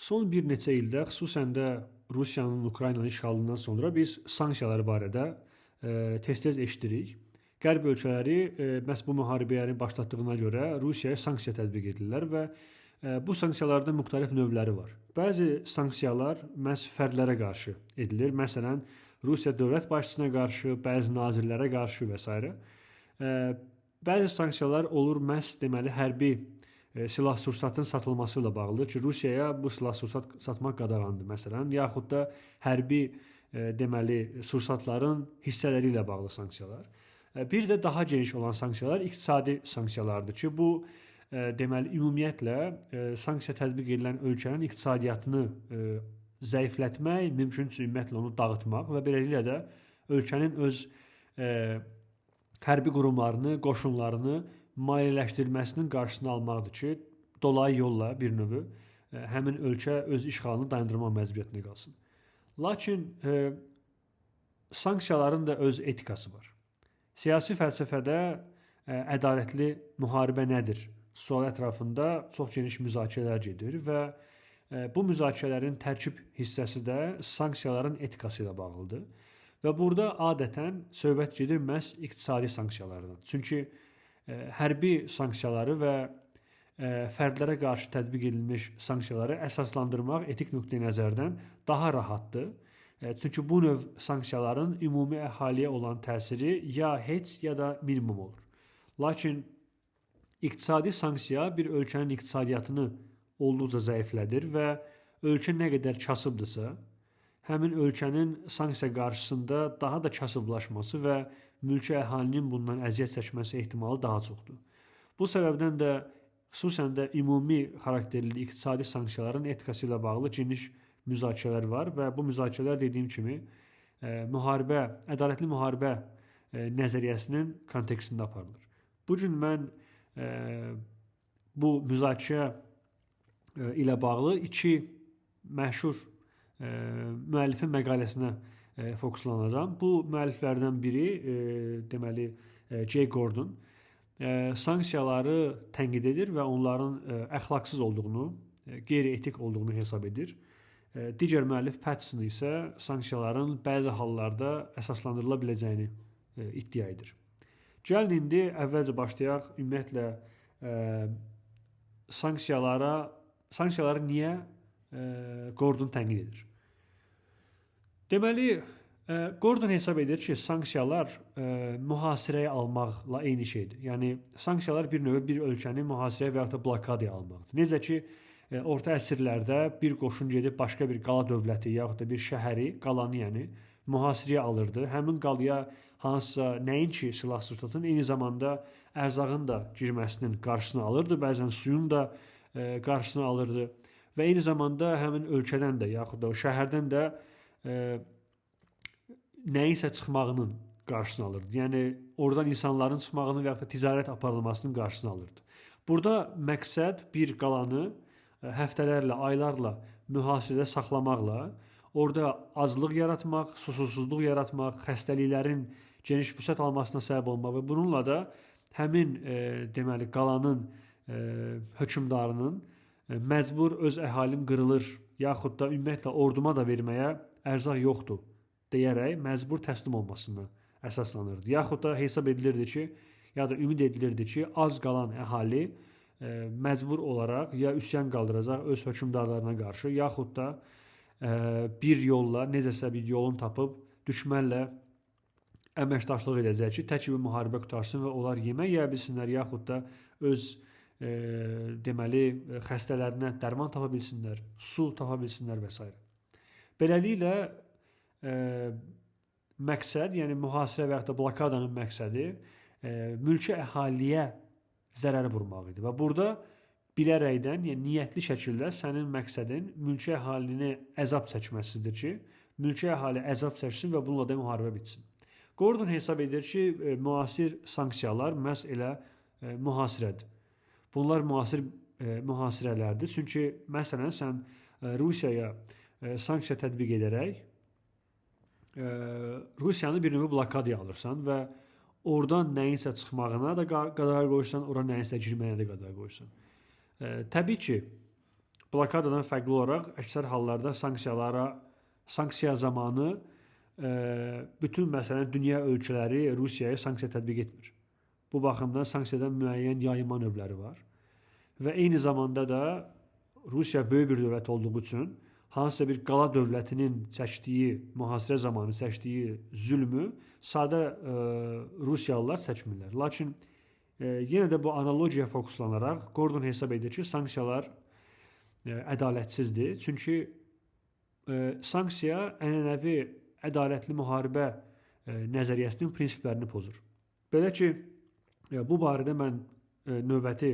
Son bir neçə ildə, xüsusən də Rusiyanın Ukraynanı işğalından sonra biz sanksiyalar barədə tez-tez eşidirik. Qərb ölkələri məhz bu müharibələrin başlatdığına görə Rusiyaya sanksiya tətbiq edirlər və bu sanksiyalarda müxtəlif növləri var. Bəzi sanksiyalar məhz fərdlərə qarşı edilir. Məsələn, Rusiya dövlət başçısına qarşı, bəzi nazirlərə qarşı və s. Bəzi sanksiyalar olur məhz deməli hərbi silah-sursatın satılması ilə bağlıdır ki, Rusiyaya bu silah-sursat satmaq qadağandır məsələn, yaxud da hərbi deməli sursatların hissələri ilə bağlı sanksiyalar. Bir də daha geniş olan sanksiyalar iqtisadi sanksiyalardır ki, bu deməli ümumiyyətlə sanksiya tətbiq edilən ölkənin iqtisadiyyatını zəiflətmək, mümkündürsə ümumiyyətlə onu dağıtmaq və beləliklə də ölkənin öz hərbi qurumlarını, qoşunlarını maliyyələşdirilməsinin qarşısını almaqdır ki, dolayı yolla bir növ həmin ölkə öz işğalını dayandırmaq məcburiyyətində qalsın. Lakin sanksiyaların da öz etikası var. Siyasi fəlsəfədə ədalətli müharibə nədir sualı ətrafında çox geniş müzakirələr gedir və bu müzakirələrin tərkib hissəsi də sanksiyaların etikası ilə bağlıdır. Və burada adətən söhbət gedir məhz iqtisadi sanksiyalardan. Çünki hərbi sanksiyaları və fərdlərə qarşı tətbiq edilmiş sanksiyaları əsaslandırmaq etik nöqteyi-nəzərdən daha rahatdır. Çünki bu növ sanksiyaların ümumi əhaliyə olan təsiri ya heç, ya da minimum olur. Lakin iqtisadi sanksiya bir ölkənin iqtisadiyyatını olduqca zəiflədir və ölkə nə qədər kasıbdırsa, həmin ölkənin sanksiya qarşısında daha da kasıblaşması və mülki əhalinin bundan əziyyət çəkməsi ehtimalı daha çoxdur. Bu səbəbdən də xüsusən də ümumi xarakterli iqtisadi sanksiyaların etikası ilə bağlı geniş müzakirələr var və bu müzakirələr dediyim kimi müharibə, ədalətli müharibə nəzəriyyəsinin kontekstində aparılır. Bu gün mən bu müzakirə ilə bağlı iki məşhur müəllifin məqaləsinə fokuslanacağam. Bu müəlliflərdən biri deməli J. Gordon sanksiyaları tənqid edir və onların əxlaqsız olduğunu, qeyri-etik olduğunu hesab edir. Digər müəllif Patterson isə sanksiyaların bəzi hallarda əsaslandırıla biləcəyini iddia edir. Gəlin indi əvvəlcə başlayaq ümumiyyətlə sanksiyaları niyə Gordon tənqid edir? Deməli, Gordon hesab edir ki, sanksiyalar mühasirəyə almaqla eyni şeydir. Yəni sanksiyalar bir növ bir ölkəni mühasirəyə və yaxud da blokadaya almaqdır. Necə ki, orta əsrlərdə bir qoşun gedib başqa bir qala dövləti yaxud da bir şəhəri, qalanı yəni mühasirəyə alırdı. Həmin qalaya hansısa nəinki silah-sursatın, eyni zamanda ərzağın da girməsinin qarşısını alırdı, bəzən suyun da qarşısını alırdı və eyni zamanda həmin ölkədən də yaxud da o şəhərdən də nəyinsə çıxmağının qarşısını alırdı. Yəni oradan insanların çıxmağını və yaxud da ticarət aparılmasının qarşısını alırdı. Burada məqsəd bir qalanı həftələrlə, aylarla mühasirədə saxlamaqla orada aclıq yaratmaq, susuzluq yaratmaq, xəstəliklərin geniş vüsət almasına səbəb olmaq və bununla da həmin deməli qalanın hökmdarının məcbur öz əhalim qırılır, yaxud da ümumiyyətlə orduma da verməyə ərzaq yoxdur deyərək məcbur təslim olmasına əsaslanırdı. Yaxud da hesab edilirdi ki, ya da ümid edilirdi ki, az qalan əhali məcbur olaraq ya üsyan qaldıracaq öz hökmdarlarına qarşı, yaxud da bir yolla, necəsə bir yolunu tapıb düşmənlə əməkdaşlıq edəcək ki, tək bir müharibə qurtarsın və onlar yemək yeyə bilsinlər, yaxud da öz deməli xəstələrinə dərman tapa bilsinlər, su tapa bilsinlər və s. Beləliklə məqsəd, yəni mühasirə və yaxud da blokadanın məqsədi mülki əhaliyə zərər vurmaq idi və burada bilərəkdən, yəni niyyətli şəkildə sənin məqsədin mülki əhalini əzab çəkməsidir ki, mülki əhali əzab çəksin və bununla da müharibə bitsin. Gordon hesab edir ki, müasir sanksiyalar məhz elə mühasirədir. Bunlar müasir mühasirələrdir. Çünki məsələn sən Rusiyaya sanksiya tətbiq edərək Rusiyanı bir növ blokadaya alırsan və oradan nəyinsə çıxmağına da qadağa qoyursan, ora nəyinsə girməyinə də qadağa qoyursan. Təbii ki, Blokadadan fərqli olaraq əksər hallarda sanksiya zamanı bütün məsələn dünya ölkələri Rusiyaya sanksiya tətbiq etmir. Bu baxımdan sanksiyadan müəyyən yayınma növləri var. Və eyni zamanda da Rusiya böyük bir dövlət olduğu üçün hansısa bir qala dövlətinin çəkdiyi, mühasirə zamanı çəkdiyi zülmü sadə Rusiyalılar çəkmirlər. Lakin yenə də bu analogiyaya fokuslanaraq Gordon hesab edir ki, sanksiyalar ədalətsizdir. Çünki sanksiya ənənəvi ədalətli müharibə nəzəriyyəsinin prinsiplərini pozur. Belə ki, bu barədə mən növbəti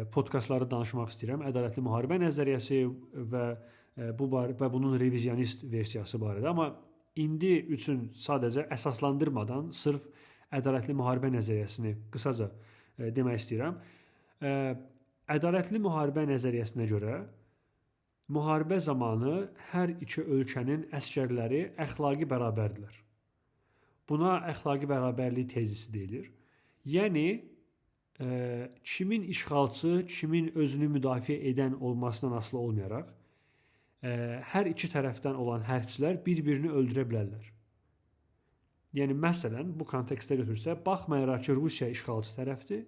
podkastlarda danışmaq istəyirəm. Ədalətli müharibə nəzəriyyəsi və bu barə və bunun revizionist versiyası barədə. Amma indi üçün sadəcə əsaslandırmadan sırf ədalətli müharibə nəzəriyyəsini qısaca demək istəyirəm. Ədalətli müharibə nəzəriyyəsinə görə müharibə zamanı hər iki ölkənin əsgərləri əxlaqi bərabərdirlər. Buna əxlaqi bərabərlik tezisi deyilir. Yəni kimin işğalçı, kimin özünü müdafiə edən olmasından asılı olmayaraq hər iki tərəfdən olan hərbçilər bir-birini öldürə bilərlər. Yəni məsələn, bu kontekstdə götürsək, baxmayaraq ki, Rusiya işğalçı tərəfdir,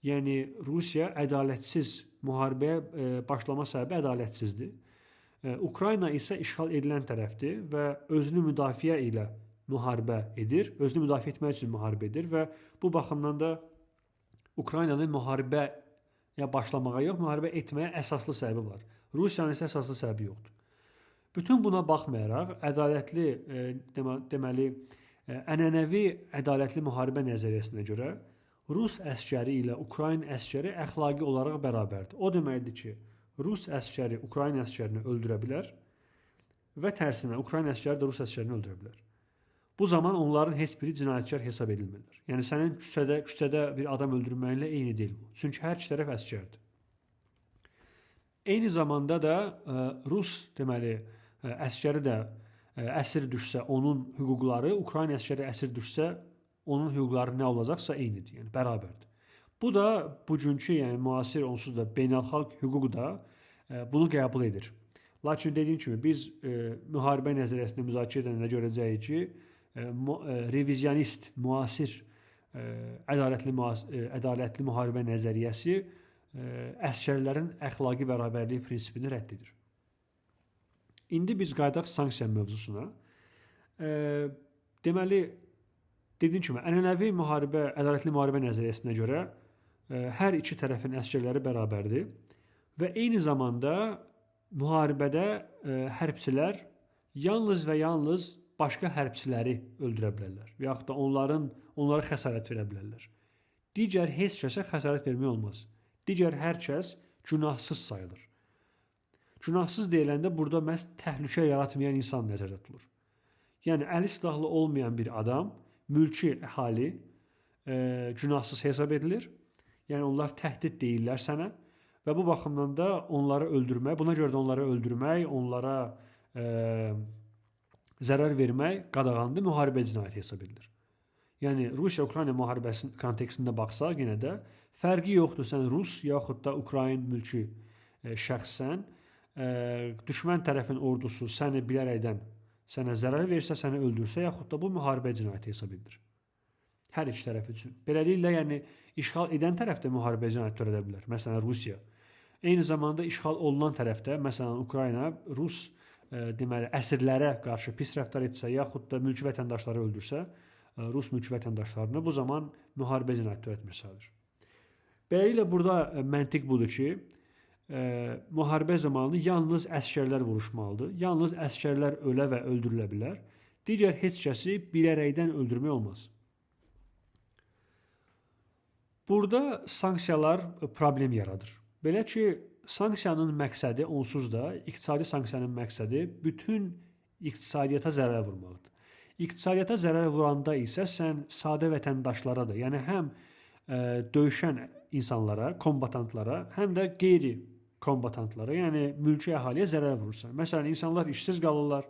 yəni Rusiya ədalətsiz müharibəyə başlama səbəbi ədalətsizdir. Ukrayna isə işğal edilən tərəfdir və özünü müdafiə ilə müharibə edir, özünü müdafiə etmək üçün müharibə edir və bu baxımdan da Ukraynanın müharibəyə başlamağa yox, müharibə etməyə əsaslı səbəbi var. Rusiyanın isə əsaslı səbəbi yoxdur. Bütün buna baxmayaraq, ədalətli deməli, ənənəvi ədalətli müharibə nəzəriyyəsinə görə Rus əsgəri ilə Ukrayna əsgəri əxlaqi olaraq bərabərdir. O deməkdir ki, Rus əsgəri Ukrayna əsgərini öldürə bilər və tərsinə Ukrayna əsgəri də Rus əsgərini öldürə bilər. Bu zaman onların heç biri cinayətkar hesab edilmirlər. Yəni sənin küçədə bir adam öldürməyinlə eyni deyil bu. Çünki hər iki tərəf əsgərdir. Eyni zamanda da Rus deməli əsgəri də əsir düşsə onun hüquqları, Ukrayna əsgəri əsir düşsə onun hüquqları nə olacaqsa eynidir, yəni bərabərdir. Bu da bugünkü, yəni müasir onsuz da beynəlxalq hüquq da bunu qəbul edir. Lakin dediyim kimi biz müharibə nəzəriyyəsini müzakirə edəndə görəcəyik ki, revizionist, müasir ədalətli müharibə nəzəriyyəsi əsgərlərin əxlaqi bərabərlik prinsipini rədd edir. İndi biz qayıdaq sanksiya mövzusuna. Deməli, dediyim kimi, ənənəvi müharibə, ədalətli müharibə nəzəriyyəsinə görə hər iki tərəfin əsgərləri bərabərdir və eyni zamanda müharibədə hərbçilər yalnız və yalnız başqa hərbçiləri öldürə bilərlər və yaxud da onlara xəsarət verə bilərlər. Digər heç kəsə xəsarət vermək olmaz. Digər hər kəs günahsız sayılır. Günahsız deyiləndə burada məhz təhlükə yaratmayan insan nəzərdə tutulur. Yəni əli silahlı olmayan bir adam, mülki əhali günahsız hesab edilir. Yəni onlar təhdid deyirlər sənə və bu baxımdan da onları öldürmək, buna görə də onları öldürmək, onlara zərər vermək qadağandır, müharibə cinayəti hesab edilir. Yəni Rusiya-Ukrayna müharibəsinin kontekstində baxsaq yenə də fərqi yoxdur. Sən Rus yaxud da Ukrayna mülki şəxssən, düşmən tərəfin ordusu səni bilərəkdən sənə zərər versə, səni öldürsə, yaxud da bu müharibə cinayəti hesab edilir. Hər iki tərəf üçün. Beləliklə, yəni işğal edən tərəf də müharibə cinayəti törədə bilər. Məsələn, Rusiya. Eyni zamanda işğal olunan tərəfdə, məsələn, Ukrayna Rus deməli əsirlərə qarşı pis rəftar etsə, yaxud da mülki vətəndaşları öldürsə, Rus mülki vətəndaşlarını bu zaman müharibə cinayəti törətmiş sayılır. Beləliklə burada məntiq budur ki, müharibə zamanı yalnız əsgərlər vuruşmalıdır. Yalnız əsgərlər ölə və öldürülə bilər. Digər heç kəsi bilərəkdən öldürmək olmaz. Burada sanksiyalar problem yaradır. Belə ki, sanksiyanın məqsədi onsuz da, iqtisadi sanksiyanın məqsədi bütün iqtisadiyyata zərər vurmaqdır. İqtisadiyyata zərər vuranda isə sən sadə vətəndaşlara da, yəni həm döyüşən insanlara, kombatantlara, həm də qeyri-kombatantlara, yəni mülki əhaliyə zərər vurursan. Məsələn, insanlar işsiz qalırlar,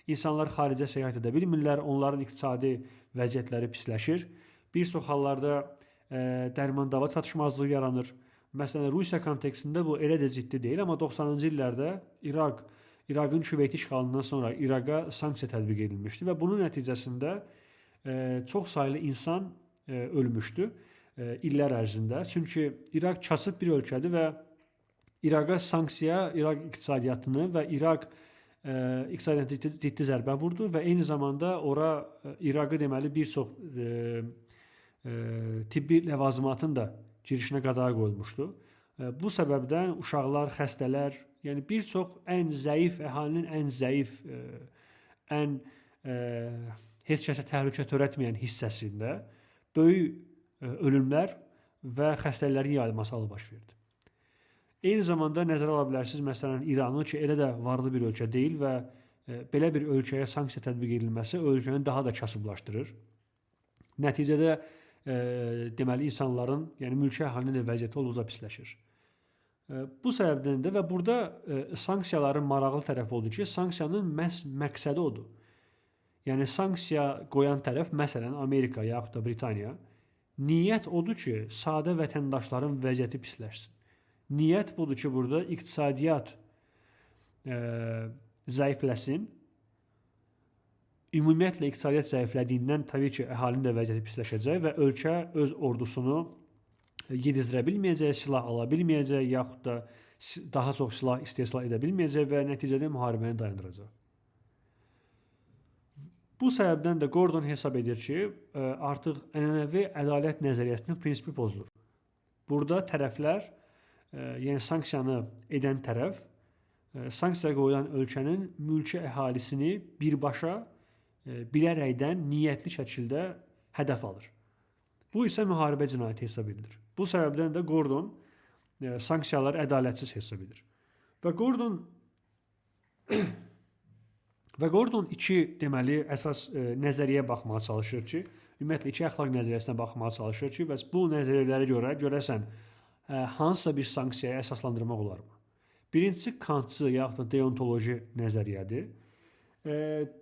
insanlar xaricə səyahət edə bilmirlər, onların iqtisadi vəziyyətləri pisləşir. Bir çox hallarda dərman dava çatışmazlığı yaranır Məsələn, Rusiya kontekstində bu elə də ciddi deyil, amma 90-cı illərdə İraqın Küveyt işğalından sonra İraqa sanksiya tətbiq edilmişdi və bunun nəticəsində çox saylı insan ölmüşdü illər ərzində. Çünki İraq kasıb bir ölkədir və İraqa sanksiya İraq iqtisadiyyatını və İraq iqtisadiyyatına ciddi zərbə vurdu və eyni zamanda ora İraqı deməli bir çox tibbi ləvazimatın da girişinə qadağa qoyulmuşdu. Bu səbəbdən uşaqlar, xəstələr, yəni bir çox ən zəif əhalinin ən zəif, ən heç kəsə təhlükə törətməyən hissəsində böyük ölümlər və xəstəliklərin yayılması halı baş verdi. Eyni zamanda nəzərə ala bilərsiniz, məsələn, İranı ki, elə də varlı bir ölkə deyil və belə bir ölkəyə sanksiya tətbiq edilməsi ölkəni daha da kasıblaşdırır. Nəticədə deməli insanların, yəni mülki əhalinin də vəziyyəti olduqca pisləşir. Bu səbəbdən də və burada sanksiyaların maraqlı tərəfi odur ki, sanksiyanın məhz məqsədi odur. Yəni sanksiya qoyan tərəf, məsələn, Amerika yaxud da Britaniya, niyyət odur ki, sadə vətəndaşların vəziyyəti pisləşsin. Niyyət budur ki, burada iqtisadiyyat zəifləsin. Ümumiyyətlə iqtisadiyyat zəiflədiyindən təbii ki, əhalinin də vəziyyəti pisləşəcək və ölkə öz ordusunu yedizdirə bilməyəcək, silah ala bilməyəcək, yaxud da daha çox silah istehsal edə bilməyəcək və nəticədə müharibəni dayandıracaq. Bu səbəbdən də Gordon hesab edir ki, artıq ənənəvi ədalət nəzəriyyəsinin prinsipi pozulur. Burada tərəflər, yəni sanksiyanı edən tərəf, sanksiya qoyulan ölkənin mülki əhalisini birbaşa bilərəkdən niyyətli şəkildə hədəf alır. Bu isə müharibə cinayəti hesab edilir. Bu səbəbdən də Gordon sanksiyaları ədalətsiz hesab edir. Və Gordon iki deməli əsas nəzəriyyəyə baxmağa çalışır ki, ümumiyyətlə iki əxlaq nəzəriyyəsinə baxmağa çalışır ki, bəs bu nəzəriyyələrə görə görəsən hansısa bir sanksiyaya əsaslandırmaq olarmı? Birincisi Kantçı yaxud da deontoloji nəzəriyyədir.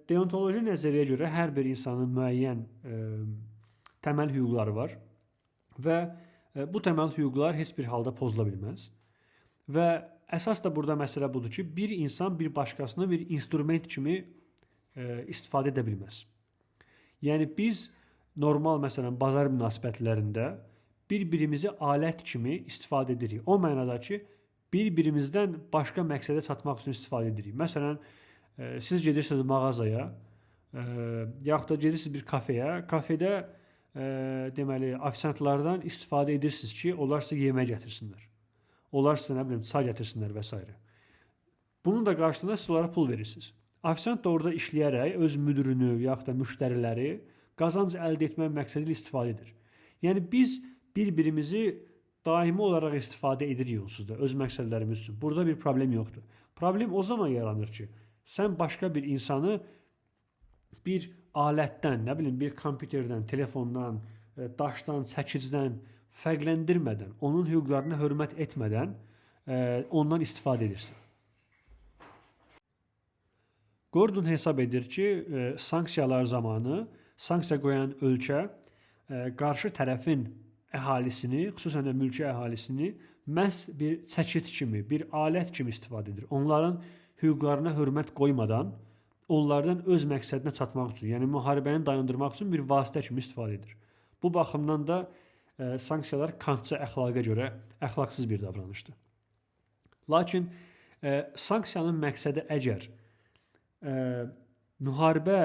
Deontoloji nəzəriyyəyə görə hər bir insanın müəyyən təməl hüquqları var və bu təməl hüquqlar heç bir halda pozula bilməz. Və əsas da burada məsələ budur ki, bir insan bir başqasını bir instrument kimi istifadə edə bilməz. Yəni biz normal məsələn bazar münasibətlərində bir-birimizi alət kimi istifadə edirik. O mənada ki, bir-birimizdən başqa məqsədə çatmaq üçün istifadə edirik. Məsələn, siz gedirsiniz mağazaya, yaxud da gedirsiniz bir kafeyə. Kafedə deməli ofisiantlardan istifadə edirsiniz ki, onlar sizə yemək gətirsinlər. Onlar sizə nə bilim çay gətirsinlər və s. Bunun da qarşılığında siz onlara pul verirsiniz. Ofisiant da orada işləyərək öz müdirini yaxud da müştəriləri qazanc əldə etmək məqsədi ilə istifadə edir. Yəni biz bir-birimizi daimi olaraq istifadə edirik onsuz da öz məqsədlərimiz üçün. Burada bir problem yoxdur. Problem o zaman yaranır ki, sən başqa bir insanı bir alətdən, nə bilim bir kompüterdən, telefondan, daşdan, çəkicdən fərqləndirmədən, onun hüquqlarına hörmət etmədən ondan istifadə edirsən. Gordon hesab edir ki, sanksiyalar zamanı sanksiya qoyan ölkə qarşı tərəfin əhalisini, xüsusən də mülki əhalisini məhz bir çəkic kimi, bir alət kimi istifadə edir. Onların hüquqlarına hörmət qoymadan onlardan öz məqsədinə çatmaq üçün, yəni müharibəni dayandırmaq üçün bir vasitə kimi istifadə edir. Bu baxımdan da sanksiyalar Kantçı əxlaqa görə əxlaqsız bir davranışdır. Lakin sanksiyanın məqsədi əgər müharibə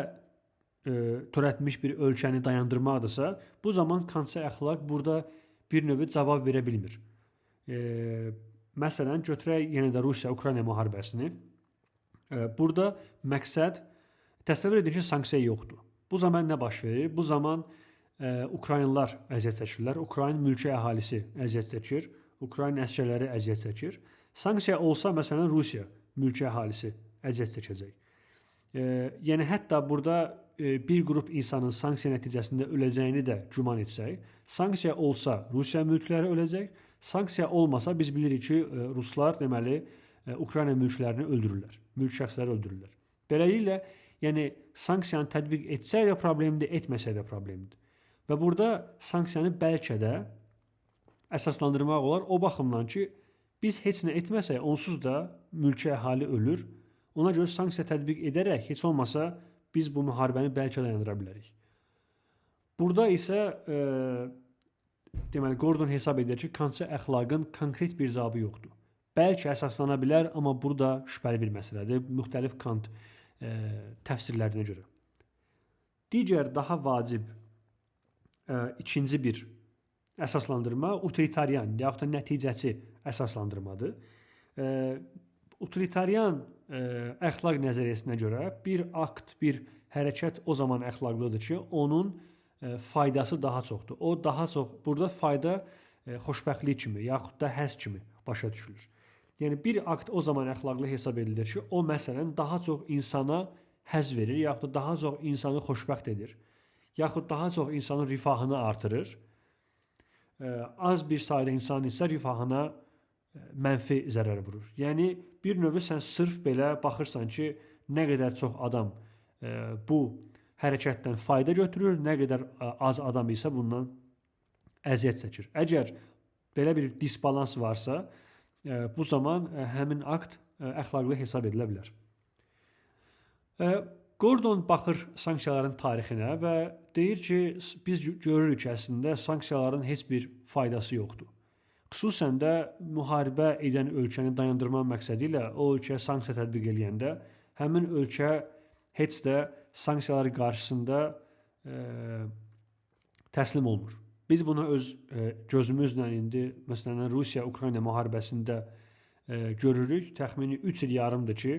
törətmiş bir ölkəni dayandırmaqdırsa, bu zaman Kantçı əxlaq burada bir növ cavab verə bilmir. Məsələn, götürək yenə də Rusiya-Ukrayna müharibəsini. Burada məqsəd, təsəvvür edin ki, sanksiya yoxdur. Bu zaman nə baş verir? Bu zaman Ukraynalılar əziyyət çəkirlər, Ukrayna mülki əhalisi əziyyət çəkir, Ukrayna əsgərləri əziyyət çəkir. Sanksiya olsa, məsələn, Rusiya mülki əhalisi əziyyət çəkəcək. Yəni hətta burada bir qrup insanın sanksiya nəticəsində öləcəyini də güman etsək, sanksiya olsa Rusiya mülkləri öləcək, sanksiya olmasa biz bilirik ki, ruslar deməli Ukrayna mülklərini öldürürlər, mülk şəxsləri öldürürlər. Beləliklə, yəni sanksiyanı tətbiq etsək də problemdir, etməsək də problemdir. Və burada sanksiyanı bəlkə də əsaslandırmaq olar o baxımdan ki, biz heç nə etməsək, onsuz da mülki əhali ölür. Ona görə sanksiya tətbiq edərək heç olmasa biz bu müharibəni bəlkə dayandıra bilərik. Burada isə deməli Gordon hesab edir ki, Kantçı əxlaqın konkret bir cavabı yoxdur. Bəlkə əsaslana bilər, amma burada şübhəli bir məsələdir, müxtəlif Kant təfsirlərinə görə. Digər daha vacib ikinci bir əsaslandırma utilitarian, yaxud da nəticəçi əsaslandırmadır. Utilitarian əxlaq nəzəriyyəsinə görə bir akt, bir hərəkət o zaman əxlaqlıdır ki, onun faydası daha çoxdur. O daha çox burada fayda xoşbəxtlik kimi, yaxud da həzz kimi başa düşülür. Yəni bir akt o zaman əxlaqlı hesab edilir ki, o məsələn daha çox insana həzz verir, yaxud da daha çox insanı xoşbəxt edir, yaxud daha çox insanın rifahını artırır. Az bir sayda insan isə rifahına mənfi zərər vurur. Yəni bir növ sən sırf belə baxırsan ki, nə qədər çox adam bu hərəkətdən fayda götürür, nə qədər az adam isə bundan əziyyət çəkir. Əgər belə bir disbalans varsa, bu zaman həmin akt əxlaqlı hesab edilə bilər. Gordon baxır sanksiyaların tarixinə və deyir ki, biz görürük ki, əslində sanksiyaların heç bir faydası yoxdur. Xüsusən də müharibə edən ölkəni dayandırma məqsədi ilə o ölkəyə sanksiya tətbiq eləyəndə həmin ölkə heç də sanksiyalar qarşısında təslim olmur. Biz bunu öz gözümüzlə indi məsələn Rusiya-Ukrayna müharibəsində görürük. Təxmini 3 il yarımdır ki,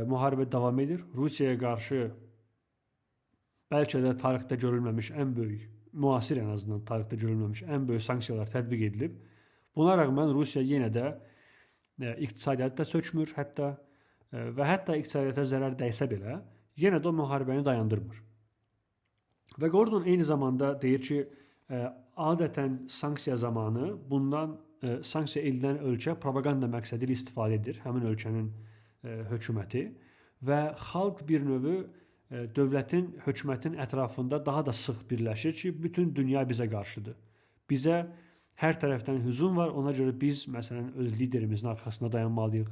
müharibə davam edir. Rusiyaya qarşı bəlkə də tarixdə görülməmiş ən böyük, müasir ən azından tarixdə görülməmiş ən böyük sanksiyalar tətbiq edilib. Buna rəğmən Rusiya yenə də iqtisadiyyatda çökmür, hətta və hətta iqtisadiyyata zərər dəysə belə, yenə də o müharibəni dayandırmır. Və Gordon eyni zamanda deyir ki, adətən sanksiya zamanı bundan sanksiya edilən ölkə propaganda məqsədi ilə istifadə edir, həmin ölkənin hökuməti və xalq bir növ dövlətin, hökumətin ətrafında daha da sıx birləşir ki, bütün dünya bizə qarşıdır. Bizə hər tərəfdən hücum var, ona görə biz məsələn öz liderimizin arxasında dayanmalıyıq.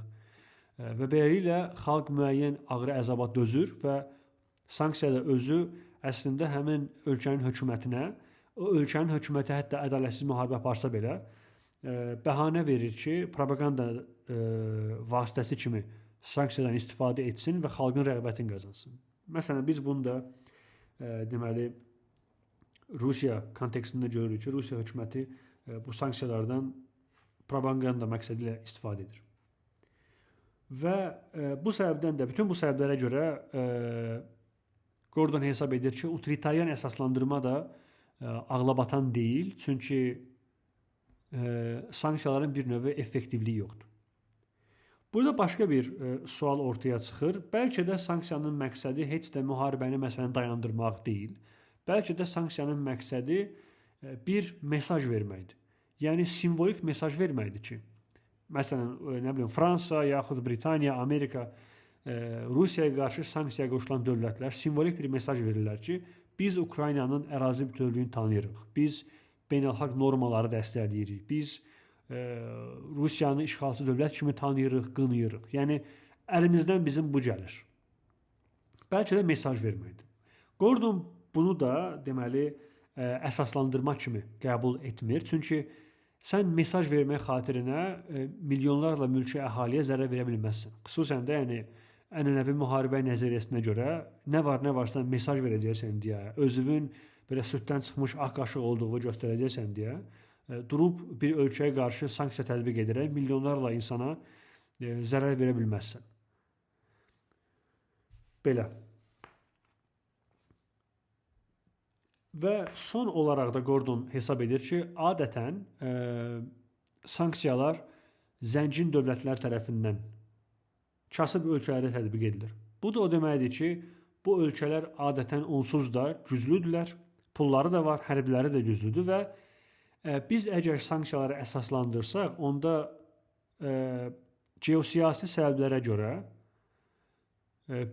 Və beləliklə xalq müəyyən ağrı əzaba dözür və sanksiya da özü əslində həmin ölkənin hökumətinə, o ölkənin hökuməti hətta ədalətsiz müharibə aparsa belə, bəhanə verir ki, propaganda vasitəsi kimi sanksiyadan istifadə etsin və xalqın rəğbətini qazansın. Məsələn, biz bunu da deməli Rusiya kontekstində görürük ki, Rusiya hökuməti bu sanksiyalardan propaganda məqsədi ilə istifadə edir. Və bu səbəbdən də, bütün bu səbəblərə görə Gordon hesab edir ki, utilitarian əsaslandırma da ağlabatan deyil, çünki sanksiyaların bir növ effektivliyi yoxdur. Burada başqa bir sual ortaya çıxır. Bəlkə də sanksiyanın məqsədi heç də müharibəni məsələn dayandırmaq deyil. Bəlkə də sanksiyanın məqsədi bir mesaj verməkdir. Yəni simvolik mesaj verməkdir ki, məsələn, nə bilim, Fransa yaxud Britaniya, Amerika Rusiyaya qarşı sanksiyaya qoşulan dövlətlər simvolik bir mesaj verirlər ki, biz Ukraynanın ərazi bütövlüyünü tanıyırıq. Biz beynəlxalq normaları dəstəkləyirik. Biz Rusiyanı işğalçı dövlət kimi tanıyırıq, qınayırıq. Yəni əlimizdən bizim bu gəlir. Bəlkə də mesaj verməkdir. Gordon bunu da deməli əsaslandırma kimi qəbul etmir. Çünki sən mesaj vermək xatirinə milyonlarla mülki əhaliyə zərər verə bilməzsən. Xüsusən də yəni ənənəvi müharibə nəzəriyyəsinə görə nə var nə varsa mesaj verəcəksən deyə, özünün belə süddən çıxmış ağ qaşıq olduğunu göstərəcəksən deyə durub bir ölkəyə qarşı sanksiya tətbiq edərək milyonlarla insana zərər verə bilməzsən. Belə. Və son olaraq da Gordon hesab edir ki, adətən sanksiyalar zəngin dövlətlər tərəfindən kasıb ölkələrə tətbiq edilir. Bu da o deməkdir ki, bu ölkələr adətən onsuz da güclüdürlər, pulları da var, hərbiləri də güclüdür və biz əgər sanksiyaları əsaslandırsaq, onda geosiyasi səbəblərə görə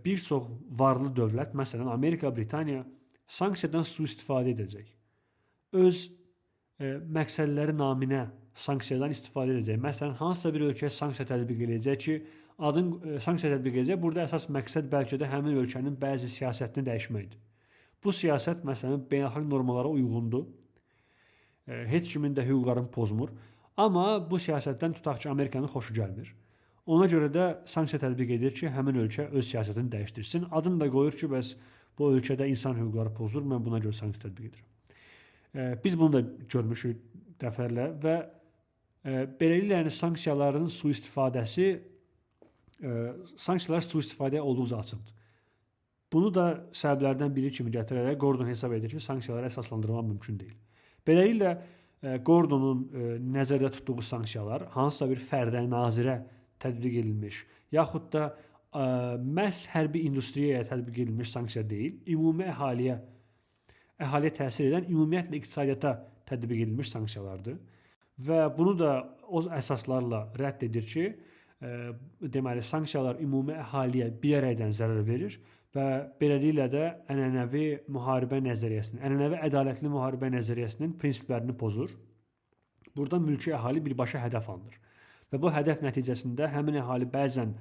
bir çox varlı dövlət, məsələn Amerika, Britaniya sanksiyadan sui-istifadə edəcək. Öz məqsədləri naminə sanksiyadan istifadə edəcək. Məsələn, hansısa bir ölkəyə sanksiya tətbiq edəcək ki, adın sanksiya tətbiq edəcək. Burada əsas məqsəd bəlkə də həmin ölkənin bəzi siyasətini dəyişməkdir. Bu siyasət məsələn beynəlxalq normalara uyğundur. Heç kimin də hüquqlarını pozmur. Amma bu siyasətdən tutaq ki, Amerikanın xoşu gəlmir. Ona görə də sanksiya tətbiq edir ki, həmin ölkə öz siyasətini dəyişdirsin. Adını da qoyur ki, bəs bu ölkədə insan hüquqları pozulur, mən buna görə sanksiya tətbiq edirəm. Biz bunu da görmüşük dəfələrlə və beləliklə yəni sanksiyaların sui-istifadəsi sanksiyalar sui-istifadəyə olduqca açıqdır. Bunu da səbəblərdən biri kimi gətirərək Gordon hesab edir ki, sanksiyaları əsaslandırmaq mümkün deyil. Beləliklə Gordonun nəzərdə tutduğu sanksiyalar hansısa bir fərdə, nazirə tətbiq edilmiş, yaxud da məhz hərbi industriyaya tətbiq edilmiş sanksiya deyil, ümumi əhaliyə təsir edən, ümumiyyətlə iqtisadiyyata tətbiq edilmiş sanksiyalardır. Və bunu da o əsaslarla rədd edir ki, deməli sanksiyalar ümumi əhaliyə bilərəkdən zərər verir və beləliklə də ənənəvi müharibə nəzəriyyəsinin, ənənəvi ədalətli müharibə nəzəriyyəsinin prinsiplərini pozur. Burada mülki əhali birbaşa hədəf alınır. Və bu hədəf nəticəsində həmin əhali bəzən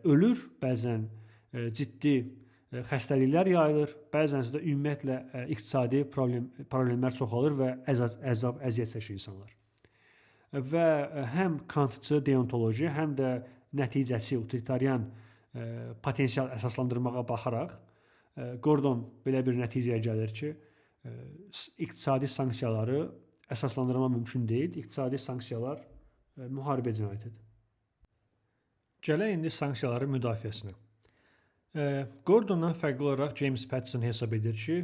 ölür, bəzən ciddi xəstəliklər yayılır, bəzən də ümumiyyətlə iqtisadi problemlər çoxalır və əzab, əziyyət çəkir insanlar. Və həm kantçı deontoloji, həm də nəticəçi utilitarian potensial əsaslandırmağa baxaraq Gordon belə bir nəticəyə gəlir ki, iqtisadi sanksiyaları əsaslandırmaq mümkün deyil. İqtisadi sanksiyalar müharibə cinayətidir. Gələk indi sanksiyaların müdafiəsinə. Gordondan fərqli olaraq James Patterson hesab edir ki,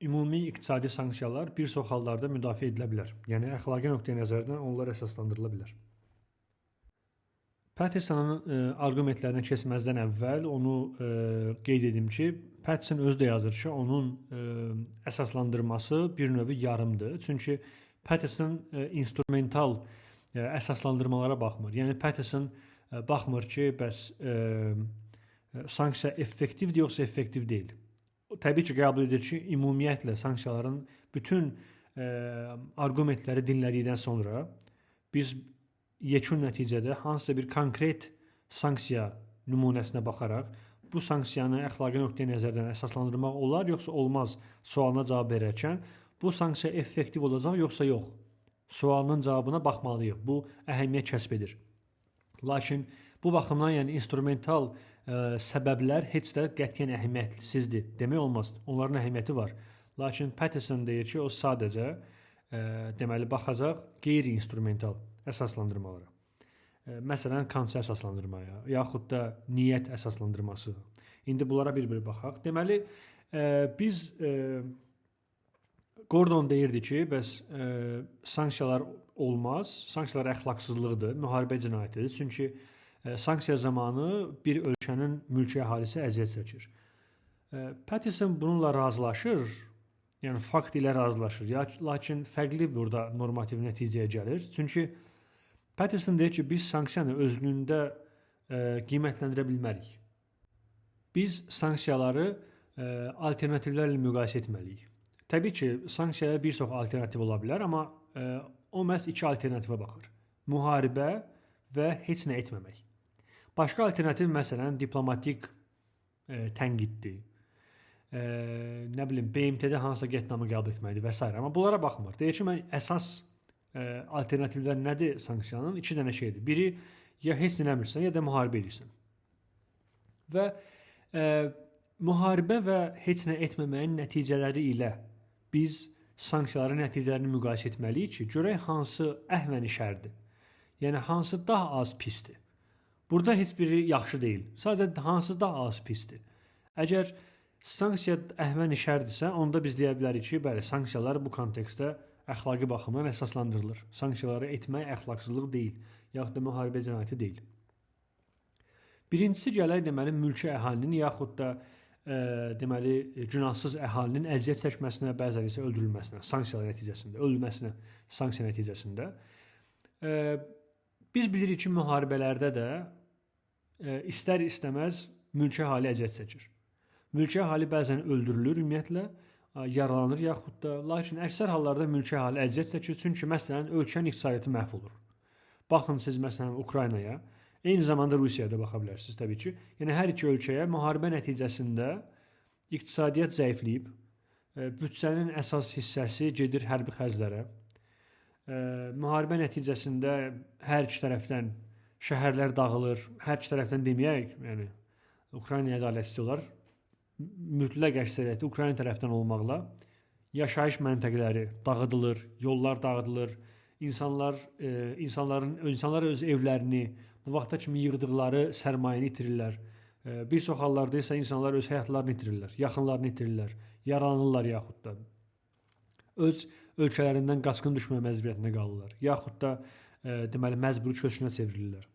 ümumi iqtisadi sanksiyalar bir çox hallarda müdafiə edilə bilər. Yəni əxlaqi nöqteyi nəzərdən onlar əsaslandırıla bilər. Pattersonun arqumentlərinə keçməzdən əvvəl onu qeyd edim ki, Patterson özü də yazır ki, onun əsaslandırması bir növ yarımdır. Çünki Patterson instrumental əsaslandırmalara baxmır. Yəni Patterson baxmır ki, bəs sanksiya effektivdir yoxsa effektiv deyil. Təbii ki, qəbul edir ki, ümumiyyətlə sanksiyaların bütün arqumentləri dinlədikdən sonra biz yekun nəticədə hansısa bir konkret sanksiya nümunəsinə baxaraq bu sanksiyanı əxlaqi nöqteyi nəzərdən əsaslandırmaq olar yoxsa olmaz sualına cavab verərkən bu sanksiya effektiv olacaq yoxsa yox sualının cavabına baxmalıyıq. Bu əhəmiyyət kəsb edir. Lakin bu baxımdan yəni instrumental səbəblər heç də qətiyyən əhəmiyyətsizdir demək olmaz. Onların əhəmiyyəti var. Lakin Patterson deyir ki, o sadəcə deməli baxacaq qeyri-instrumental əsaslandırmalara. Məsələn, kantçı əsaslandırmaya, yaxud da niyyət əsaslandırması. İndi bunlara bir-bir baxaq. Deməli, biz Gordon deyirdi ki, bəs sanksiyalar olmaz. Sanksiyalar əxlaqsızlıqdır, müharibə cinayətidir. Çünki sanksiya zamanı bir ölkənin mülki əhalisi əziyyət çəkir. Patterson bununla razılaşır. Yəni fakt ilə razılaşır. Lakin fərqli burada normativ nəticəyə gəlir. Çünki Patterson deyir ki, biz sanksiyanı özlüyündə qiymətləndirə bilmərik. Biz sanksiyaları alternativlərlə müqayisə etməliyik. Təbii ki, sanksiyaya bir çox alternativ ola bilər, amma o məhz iki alternativə baxır. Müharibə və heç nə etməmək. Başqa alternativ məsələn diplomatik tənqiddir. Nə bilim BMT-də hansısa qətnamə qəbul etməkdir və s. Amma bunlara baxmır. Deyir ki, mən əsas alternativlər nədir sanksiyanın? İki dənə şeydir. Biri ya heç nə eləmirsən, ya da müharibə edirsən. Və müharibə və heç nə etməməyin nəticələri ilə biz sanksiyaların nəticələrini müqayisə etməliyik ki, görək hansı əhvəni şərdir. Yəni hansı daha az pisdir. Burada heç biri yaxşı deyil. Sadəcə hansı daha az pisdir. Əgər sanksiya əhvəni şərdirsə, onda biz deyə bilərik ki, bəli, sanksiyalar bu kontekstdə əxlaqi baxımdan əsaslandırılır. Sanksiyaları etmək əxlaqsızlıq deyil, yaxud da müharibə cinayəti deyil. Birincisi gələk deməli mülki əhalinin yaxud da deməli günahsız əhalinin əziyyət çəkməsinə, bəzən isə öldürülməsinə, sanksiyalar nəticəsində, ölməsinə sanksiya nəticəsində. Biz bilirik ki, müharibələrdə də istər-istəməz mülki əhali əziyyət çəkir. Mülki əhali bəzən öldürülür ümumiyyətlə, yaralanır yaxud da, lakin əksər hallarda mülki əhali əziyyət çəkir, çünki məsələn ölkənin iqtisadiyyatı məhv olur. Baxın siz məsələn Ukraynaya, eyni zamanda Rusiyaya da baxa bilərsiniz təbii ki. Yəni hər iki ölkəyə müharibə nəticəsində iqtisadiyyat zəifləyib, büdcənin əsas hissəsi gedir hərbi xərclərə. Müharibə nəticəsində hər iki tərəfdən şəhərlər dağılır. Hər iki tərəfdən deməyək, yəni Ukraynaya ədalətsiz olar. Mütləq əksəriyyəti Ukrayna tərəfdən olmaqla yaşayış məntəqələri dağıdılır, yollar dağıdılır. İnsanlar insanlar öz evlərini, bu vaxta kimi yığdıqları sərmayəni itirirlər. Bir çox hallarda isə insanlar öz həyatlarını itirirlər, yaxınlarını itirirlər, yaralanırlar yaxud da öz ölkələrindən qaçqın düşmə məcburiyyətinə qalırlar, yaxud da deməli məcburi köçünə çevrilirlər.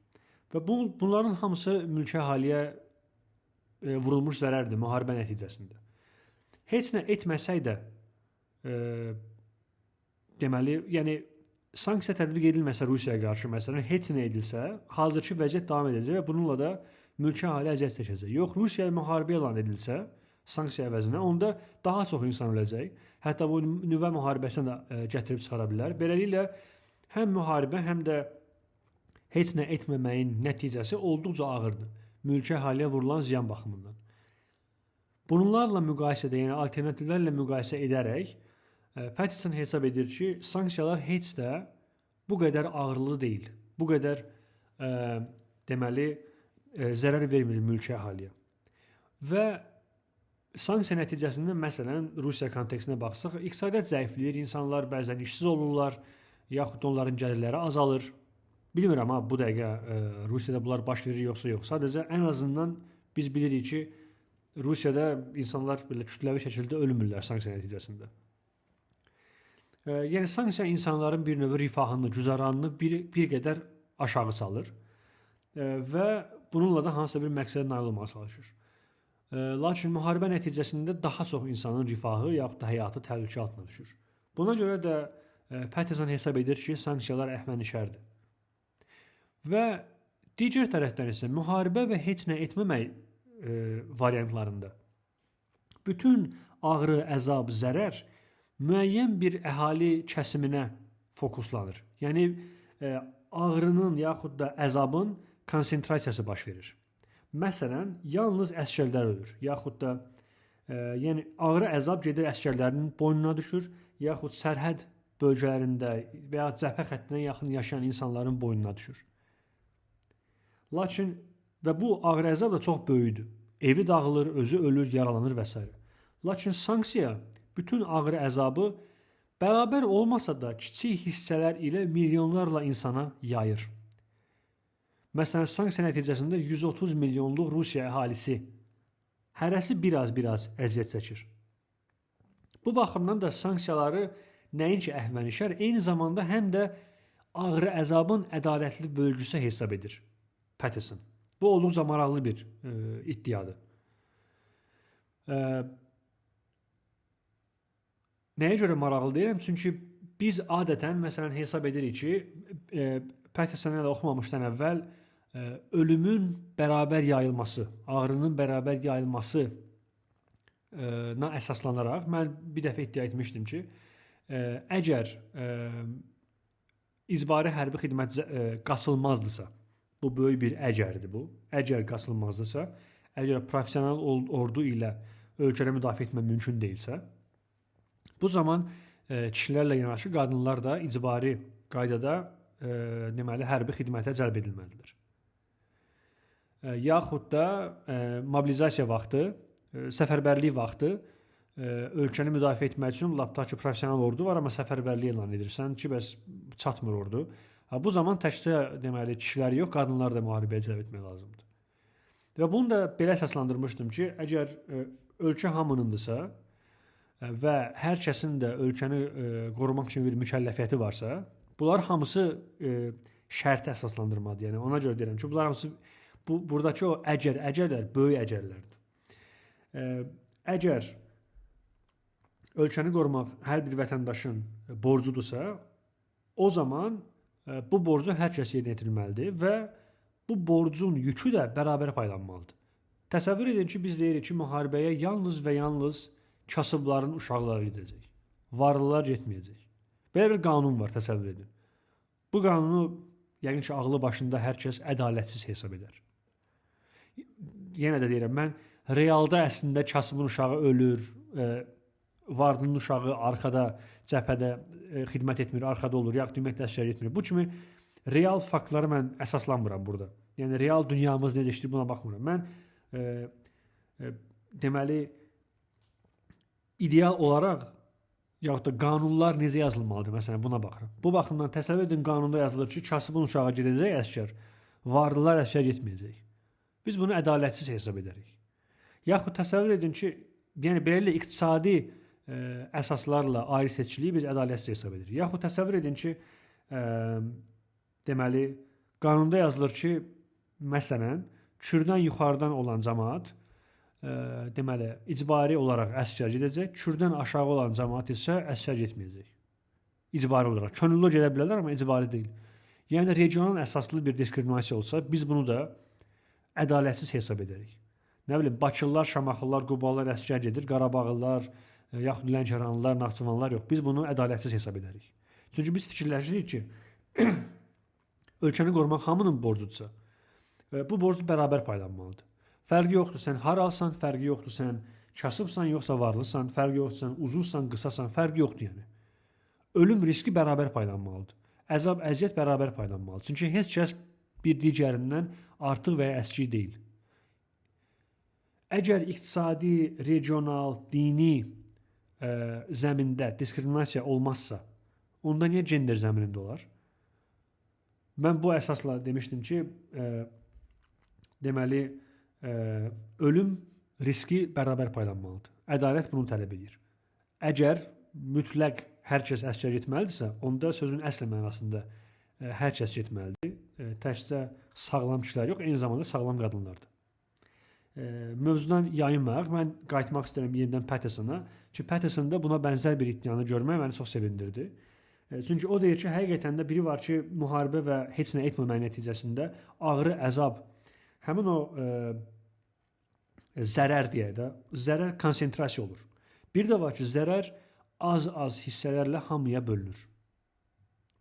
Və bunların hamısı mülki əhaliyə vurulmuş zərərdir müharibə nəticəsində. Heç nə etməsək də deməli, yəni sanksiya tətbiq edilməsə Rusiyaya qarşı məsələn, heç nə edilsə, hazırki vəziyyət davam edəcək və bununla da mülki əhali əziyyət çəkəcək. Yox, Rusiyaya müharibə elan edilsə, sanksiya əvəzinə, onda daha çox insan öləcək. Hətta bu nüvə müharibəsinə də gətirib çıxara bilər. Beləliklə, həm müharibə, həm də heç nə etməməyin nəticəsi olduqca ağırdır mülki əhaliyə vurulan ziyan baxımından. Bunlarla müqayisədə, yəni alternativlərlə müqayisə edərək Pattison hesab edir ki, sanksiyalar heç də bu qədər ağırlı deyil. Bu qədər deməli zərər vermir mülki əhaliyə. Və sanksiya nəticəsində məsələn Rusiya kontekstinə baxsaq, iqtisadiyyat zəifləyir, insanlar bəzən işsiz olurlar, yaxud da onların gəlirləri azalır. Bilmirəm ha, bu dəqiqə Rusiyada bunlar baş verir yoxsa yox. Sadəcə ən azından biz bilirik ki, Rusiyada insanlar belə kütləvi şəkildə ölmürlər sanksiya nəticəsində. Yəni sanksiya insanların bir növ rifahını, güzəranını bir qədər aşağı salır və bununla da hansısa bir məqsədə nail olmağa çalışır. Lakin müharibə nəticəsində daha çox insanın rifahı yaxud da həyatı təhlükə altına düşür. Buna görə də Pattison hesab edir ki, sanksiyalar əhvənişərdir. Və digər tərəfdən isə müharibə və heç nə etməmək variantlarında bütün ağrı, əzab, zərər müəyyən bir əhali kəsiminə fokuslanır. Yəni ağrının yaxud da əzabın konsentrasiyası baş verir. Məsələn, yalnız əsgərlər ölür, yaxud da yəni ağrı, əzab gedir əsgərlərin boynuna düşür, yaxud sərhəd bölgələrində və ya cəbhə xəttinə yaxın yaşayan insanların boynuna düşür. Lakin və bu ağrı əzab da çox böyükdür. Evi dağılır, özü ölür, yaralanır və s. Lakin sanksiya bütün ağrı əzabı bərabər olmasa da kiçik hissələr ilə milyonlarla insana yayır. Məsələn, sanksiya nəticəsində 130 milyonluq Rusiya əhalisi hərəsi biraz-biraz əziyyət çəkir. Bu baxımdan da sanksiyaları nəinki əhvənişər, eyni zamanda həm də ağrı əzabın ədalətli bölgüsü hesab edir Pattison. Bu olduqca maraqlı bir iddiadır. Nəyə görə maraqlı deyirəm? Çünki biz adətən məsələn hesab edirik ki, Pattisonu hələ oxumamışdan əvvəl ölümün bərabər yayılması, ağrının bərabər yayılması na əsaslanaraq mən bir dəfə iddia etmişdim ki, əgər icbari hərbi xidmət qaçılmazdısa, bu böyük bir əgərdir bu. Əgər qaçılmazdısa, əgər professional ordu ilə ölkəni müdafiə etmək mümkün deyilsə, bu zaman kişilərlə yanaşı qadınlar da icbari qaydada deməli hərbi xidmətə cəlb edilməlidir. Yaxud da mobilizasiya vaxtı, səfərbərlik vaxtı ölkəni müdafiə etmək üçün lap ta ki professional ordu var, amma səfərbərlik elan edirsən ki, bəs çatmır ordu. Bu zaman təkcə deməli kişilər yox, qadınlar da müharibəyə cəlb etmək lazımdır. Və bunu da belə əsaslandırmışdım ki, əgər ölkə hamınındısa və hər kəsin də ölkəni qorumaq üçün bir mükəlləfiyyəti varsa, bunlar hamısı şərti əsaslandırmadır. Yəni ona görə deyirəm ki, bunlar hamısı buradakı o əgər-əgərlər böyük əgərlərdir. Əgər ölkəni qorumaq hər bir vətəndaşın borcudursa, o zaman bu borcu hər kəs yerinə yetirməlidir və bu borcun yükü də bərabər paylanmalıdır. Təsəvvür edin ki, biz deyirik ki, müharibəyə yalnız və yalnız kasıbların uşaqları gedəcək. Varlılar getməyəcək. Belə bir qanun var, təsəvvür edin. Bu qanunu yəqin ki, ağlı başında hər kəs ədalətsiz hesab edər. Yenə də deyirəm, mən realda əslində kasıbın uşağı ölür, varlının uşağı arxada, cəbhədə xidmət etmir, arxada olur, yaxud ümumiyyətlə əsgər getmir. Bu kimi real faktları mən əsaslanmıram burada. Yəni real dünyamız necə işləyir buna baxmıram. Mən deməli ideal olaraq yaxud da qanunlar necə yazılmalıdır, məsələn buna baxıram. Bu baxımdan təsəvvür edin, qanunda yazılır ki, kasıbın uşağı gedəcək əsgər, varlılar əsgər getməyəcək. Biz bunu ədalətsiz hesab edərik. Yaxud təsəvvür edin ki, yəni beləliklə iqtisadi əsaslarla ayrı seçkiliyi biz ədalətsiz hesab edirik. Yaxud təsəvvür edin ki, deməli qanunda yazılır ki, məsələn, Kürdən yuxarıdan olan cəmaət deməli icbari olaraq əsgər gedəcək, Kürdən aşağı olan cəmaət isə əsgər getməyəcək. İcbari olaraq. Könüllü gedə bilərlər, amma icbari deyil. Yəni regional əsaslı bir diskriminasiya olsa, biz bunu da ədalətsiz hesab edərik. Nə bilim, Bakılılar, Şamaxılılar, Qubalılar əsgər gedir, Qarabağlılar, yaxud Lənkəranlılar, Naxçıvanlılar yox. Biz bunu ədalətsiz hesab edərik. Çünki biz fikirləşirik ki, ölkəni qorumaq hamının borcudursa, bu borc bərabər paylanmalıdır. Fərqi yoxdur sən haralsan, fərqi yoxdur sən kasıbsan, yoxsa varlısan, fərqi yoxdur sən uzunsan, qısasan, fərqi yoxdur yəni. Ölüm riski bərabər paylanmalıdır. Əzab, əziyyət bərabər paylanmalıdır. Çünki heç kəs bir digərindən artıq və ya əski deyil. Əgər iqtisadi, regional, dini zəmində diskriminasiya olmazsa, onda niyə gender zəminində olar? Mən bu əsasla demişdim ki, deməli ölüm riski bərabər paylanmalıdır. Ədalət bunu tələb edir. Əgər mütləq hər kəs əsgər getməlidirsə, onda sözün əsl mənasında hər kəs getməlidir. Təkcə sağlam kişilər yox, eyni zamanda sağlam qadınlar da. Mövzudan yayınmayaq. Mən qayıtmaq istəyirəm yenidən Pattersona ki, Pattersonda buna bənzər bir iddianı görmək məni çox sevindirdi. Çünki o deyir ki, həqiqətən də biri var ki, müharibə və heç nə etməmək nəticəsində ağrı, əzab, həmin o zərər deyək də, zərər konsentrasiya olur. Bir də var ki, zərər az-az hissələrlə hamıya bölünür.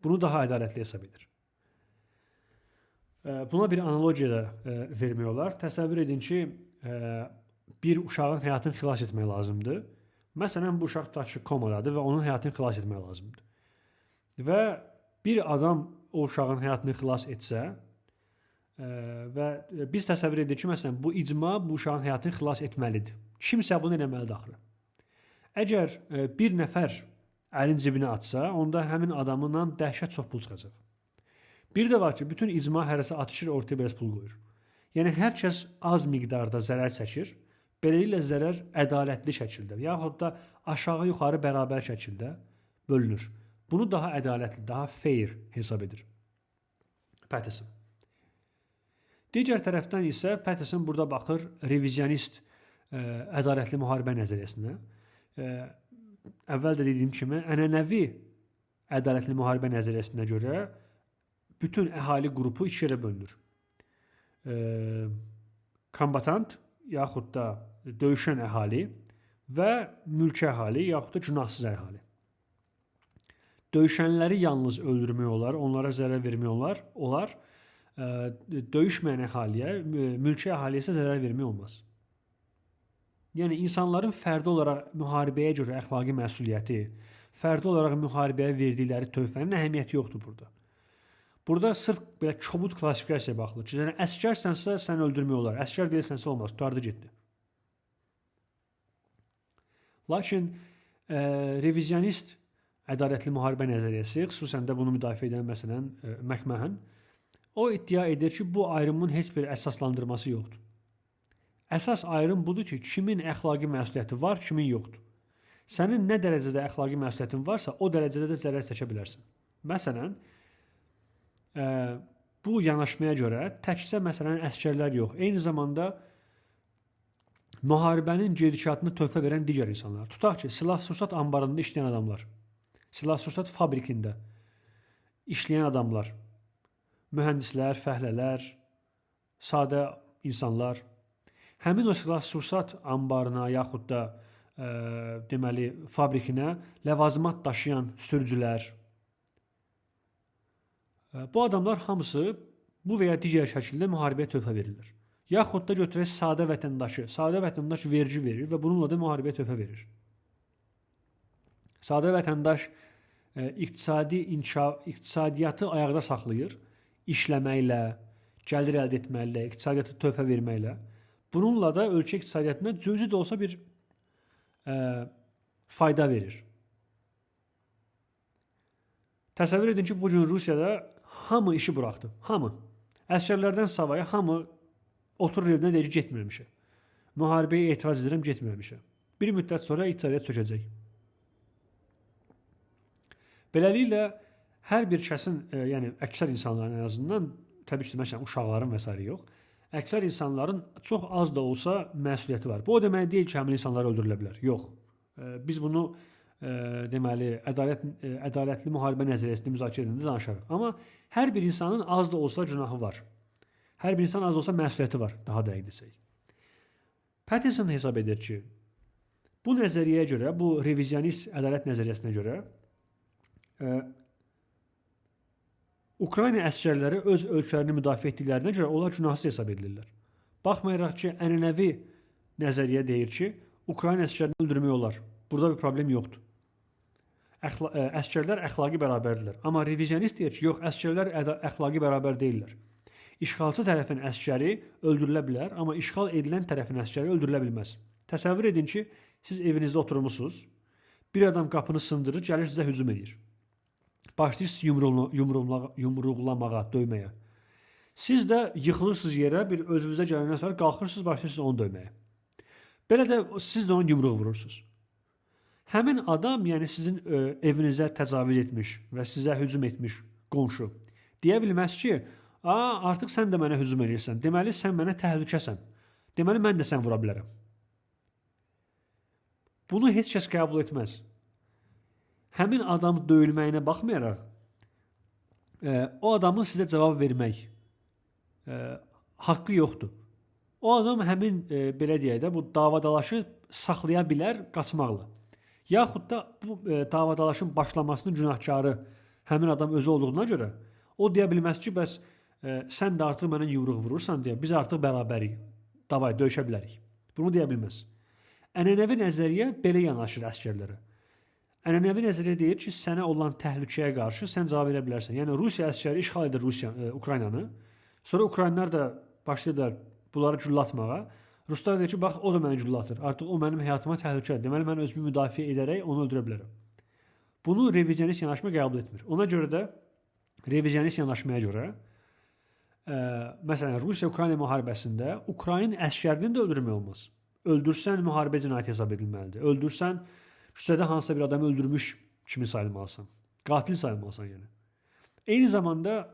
Bunu daha ədalətli hesab edir. Buna bir analogiya da vermək olar. Təsəvvür edin ki, bir uşağın həyatını xilas etmək lazımdır. Məsələn, bu uşaq tutaq ki, komadadır və onun həyatını xilas etmək lazımdır. Və bir adam o uşağın həyatını xilas etsə və biz təsəvvür edirik ki, məsələn, bu icma bu uşağın həyatını xilas etməlidir. Kimsə bunu eləməlidir axırı. Əgər bir nəfər əlin cibinə atsa, onda həmin adamından dəhşət çox pul çıxacaq. Bir də var ki, bütün icma hərəsi atışır, ortaya biraz pul qoyur. Yəni hər kəs az miqdarda zərər çəkir. Beləliklə zərər ədalətli şəkildə, yaxud da aşağı-yuxarı bərabər şəkildə bölünür. Bunu daha ədalətli, daha fair hesab edir Patterson. Digər tərəfdən isə Patterson burada baxır revizionist ədalətli müharibə nəzəriyyəsinə. Əvvəl də dediyim kimi, ənənəvi ədalətli müharibə nəzəriyyəsinə görə bütün əhali qrupu iki yerə bölünür. Kombatant yaxud da döyüşən əhali və mülki əhali yaxud da günahsız əhali. Döyüşənləri yalnız öldürmək olar, onlara zərər vermək olar. Döyüşməyən əhaliyə, mülki əhaliyə isə zərər vermək olmaz. Yəni insanların fərdi olaraq müharibəyə görə əxlaqi məsuliyyəti, fərdi olaraq müharibəyə verdikləri töhfənin əhəmiyyəti yoxdur burada. Burada sırf belə kobud klassifikasiyaya baxılır ki, yəni əsgərsənsə səni öldürmək olar, əsgər deyilsənsə olmaz, qurtardı getdi. Lakin revizionist ədalətli müharibə nəzəriyyəsi, xüsusən də bunu müdafiə edən məsələn McMahon, o iddia edir ki, bu ayrımın heç bir əsaslandırması yoxdur. Əsas ayrım budur ki, kimin əxlaqi məsuliyyəti var, kimin yoxdur. Sənin nə dərəcədə əxlaqi məsuliyyətin varsa, o dərəcədə də zərər çəkə bilərsən. Məsələn, bu yanaşmaya görə təkcə məsələn əsgərlər yox, eyni zamanda müharibənin gedişatını töhfə verən digər insanlar. Tutaq ki, silah-sursat anbarında işləyən adamlar, silah-sursat fabrikində işləyən adamlar, mühəndislər, fəhlələr, sadə insanlar, həmin o silah-sursat anbarına yaxud da deməli fabrikinə ləvazimat daşıyan sürücülər. Bu adamlar hamısı bu və ya digər şəkildə müharibəyə töhfə verirlər. Yaxud da götürək sadə vətəndaşı. Sadə vətəndaş vergi verir və bununla da müharibəyə töhfə verir. Sadə vətəndaş iqtisadi inkişaf, iqtisadiyyatı ayaqda saxlayır, işləməklə, gəlir əldə etməklə, iqtisadiyyata töhfə verməklə. Bununla da ölkə iqtisadiyyatına cüzi də olsa bir fayda verir. Təsəvvür edin ki, bu gün Rusiyada hamı işi buraxdı. Hamı. Əsgərlərdən savayı hamı oturur evinə, deyir ki, getmirəm işə. Müharibəyə etiraz edirəm, getmirəm işə. Bir müddət sonra iqtisadiyyat çökəcək. Beləliklə hər bir kəsin, yəni əksər insanların ən azından, təbii ki, məsələn uşaqların və sairə yox, əksər insanların çox az da olsa məsuliyyəti var. Bu o demək deyil ki, həmin insanlar öldürülə bilər. Yox. Biz bunu deməli ədalətli müharibə nəzəriyyəsində müzakirə edəndə danışarıq. Amma hər bir insanın az da olsa günahı var. Hər bir insan az da olsa məsuliyyəti var, daha dəqiq desək. Pattison hesab edir ki, bu nəzəriyyəyə görə, bu revizionist ədalət nəzəriyyəsinə görə Ukrayna əsgərləri öz ölkələrini müdafiə etdiklərinə görə onlar günahsız hesab edilirlər. Baxmayaraq ki, ənənəvi nəzəriyyə deyir ki, Ukrayna əsgərini öldürmək olar. Burada bir problem yoxdur. Əsgərlər əxlaqi bərabərdirlər. Amma revizionist deyir ki, yox, əsgərlər əxlaqi bərabər deyillər. İşğalçı tərəfin əsgəri öldürülə bilər, amma işğal edilən tərəfin əsgəri öldürülə bilməz. Təsəvvür edin ki, siz evinizdə oturmusunuz, bir adam qapını sındırır, gəlir sizə hücum edir. Başlayırsınız yumruqlamağa, döyməyə. Siz də yıxılırsınız yerə, bir özünüzə gələndən sonra qalxırsınız, başlayırsınız onu döyməyə. Belə də siz də ona yumruq vurursunuz. Həmin adam, yəni sizin evinizə təcavüz etmiş və sizə hücum etmiş qonşu deyə bilməz ki, artıq sən də mənə hücum edirsən, deməli sən mənə təhlükəsən, deməli mən də sən vura bilərəm. Bunu heç kəs qəbul etməz. Həmin adam döyülməyinə baxmayaraq, o adamın sizə cavab vermək haqqı yoxdur. O adam həmin, belə deyək də, bu davadaşı saxlaya bilər qaçmaqla. Yaxud da bu davadalaşın başlamasının günahkarı həmin adam özü olduğuna görə o deyə bilməz ki, bəs sən də artıq mənə yumruq vurursan deyə biz artıq bərabərik, davay döyüşə bilərik. Bunu deyə bilməz. Ənənəvi nəzəriyyə belə yanaşır əsgərlərə. Ənənəvi nəzəriyyə deyir ki, sənə olan təhlükəyə qarşı sən cavab verə bilərsən. Yəni Rusiya əsgəri işğal edir Rusiya, Ukraynanı. Sonra Ukraynlar da başlayırlar bunları güllə atmağa. Ruslar deyir ki, bax o da məni güllə atır. Artıq o mənim həyatıma təhlükədir. Deməli mən özümü müdafiə edərək onu öldürə bilərəm. Bunu revizionist yanaşma qəbul etmir. Ona görə də revizionist yanaşmaya görə məsələn Rusiya-Ukrayna müharibəsində Ukrayna əsgərinin də öldürmək olmaz. Öldürsən müharibə cinayəti hesab edilməlidir. Öldürsən küçədə hansısa bir adamı öldürmüş kimi sayılmalısan. Qatil sayılmalısan yəni. Eyni zamanda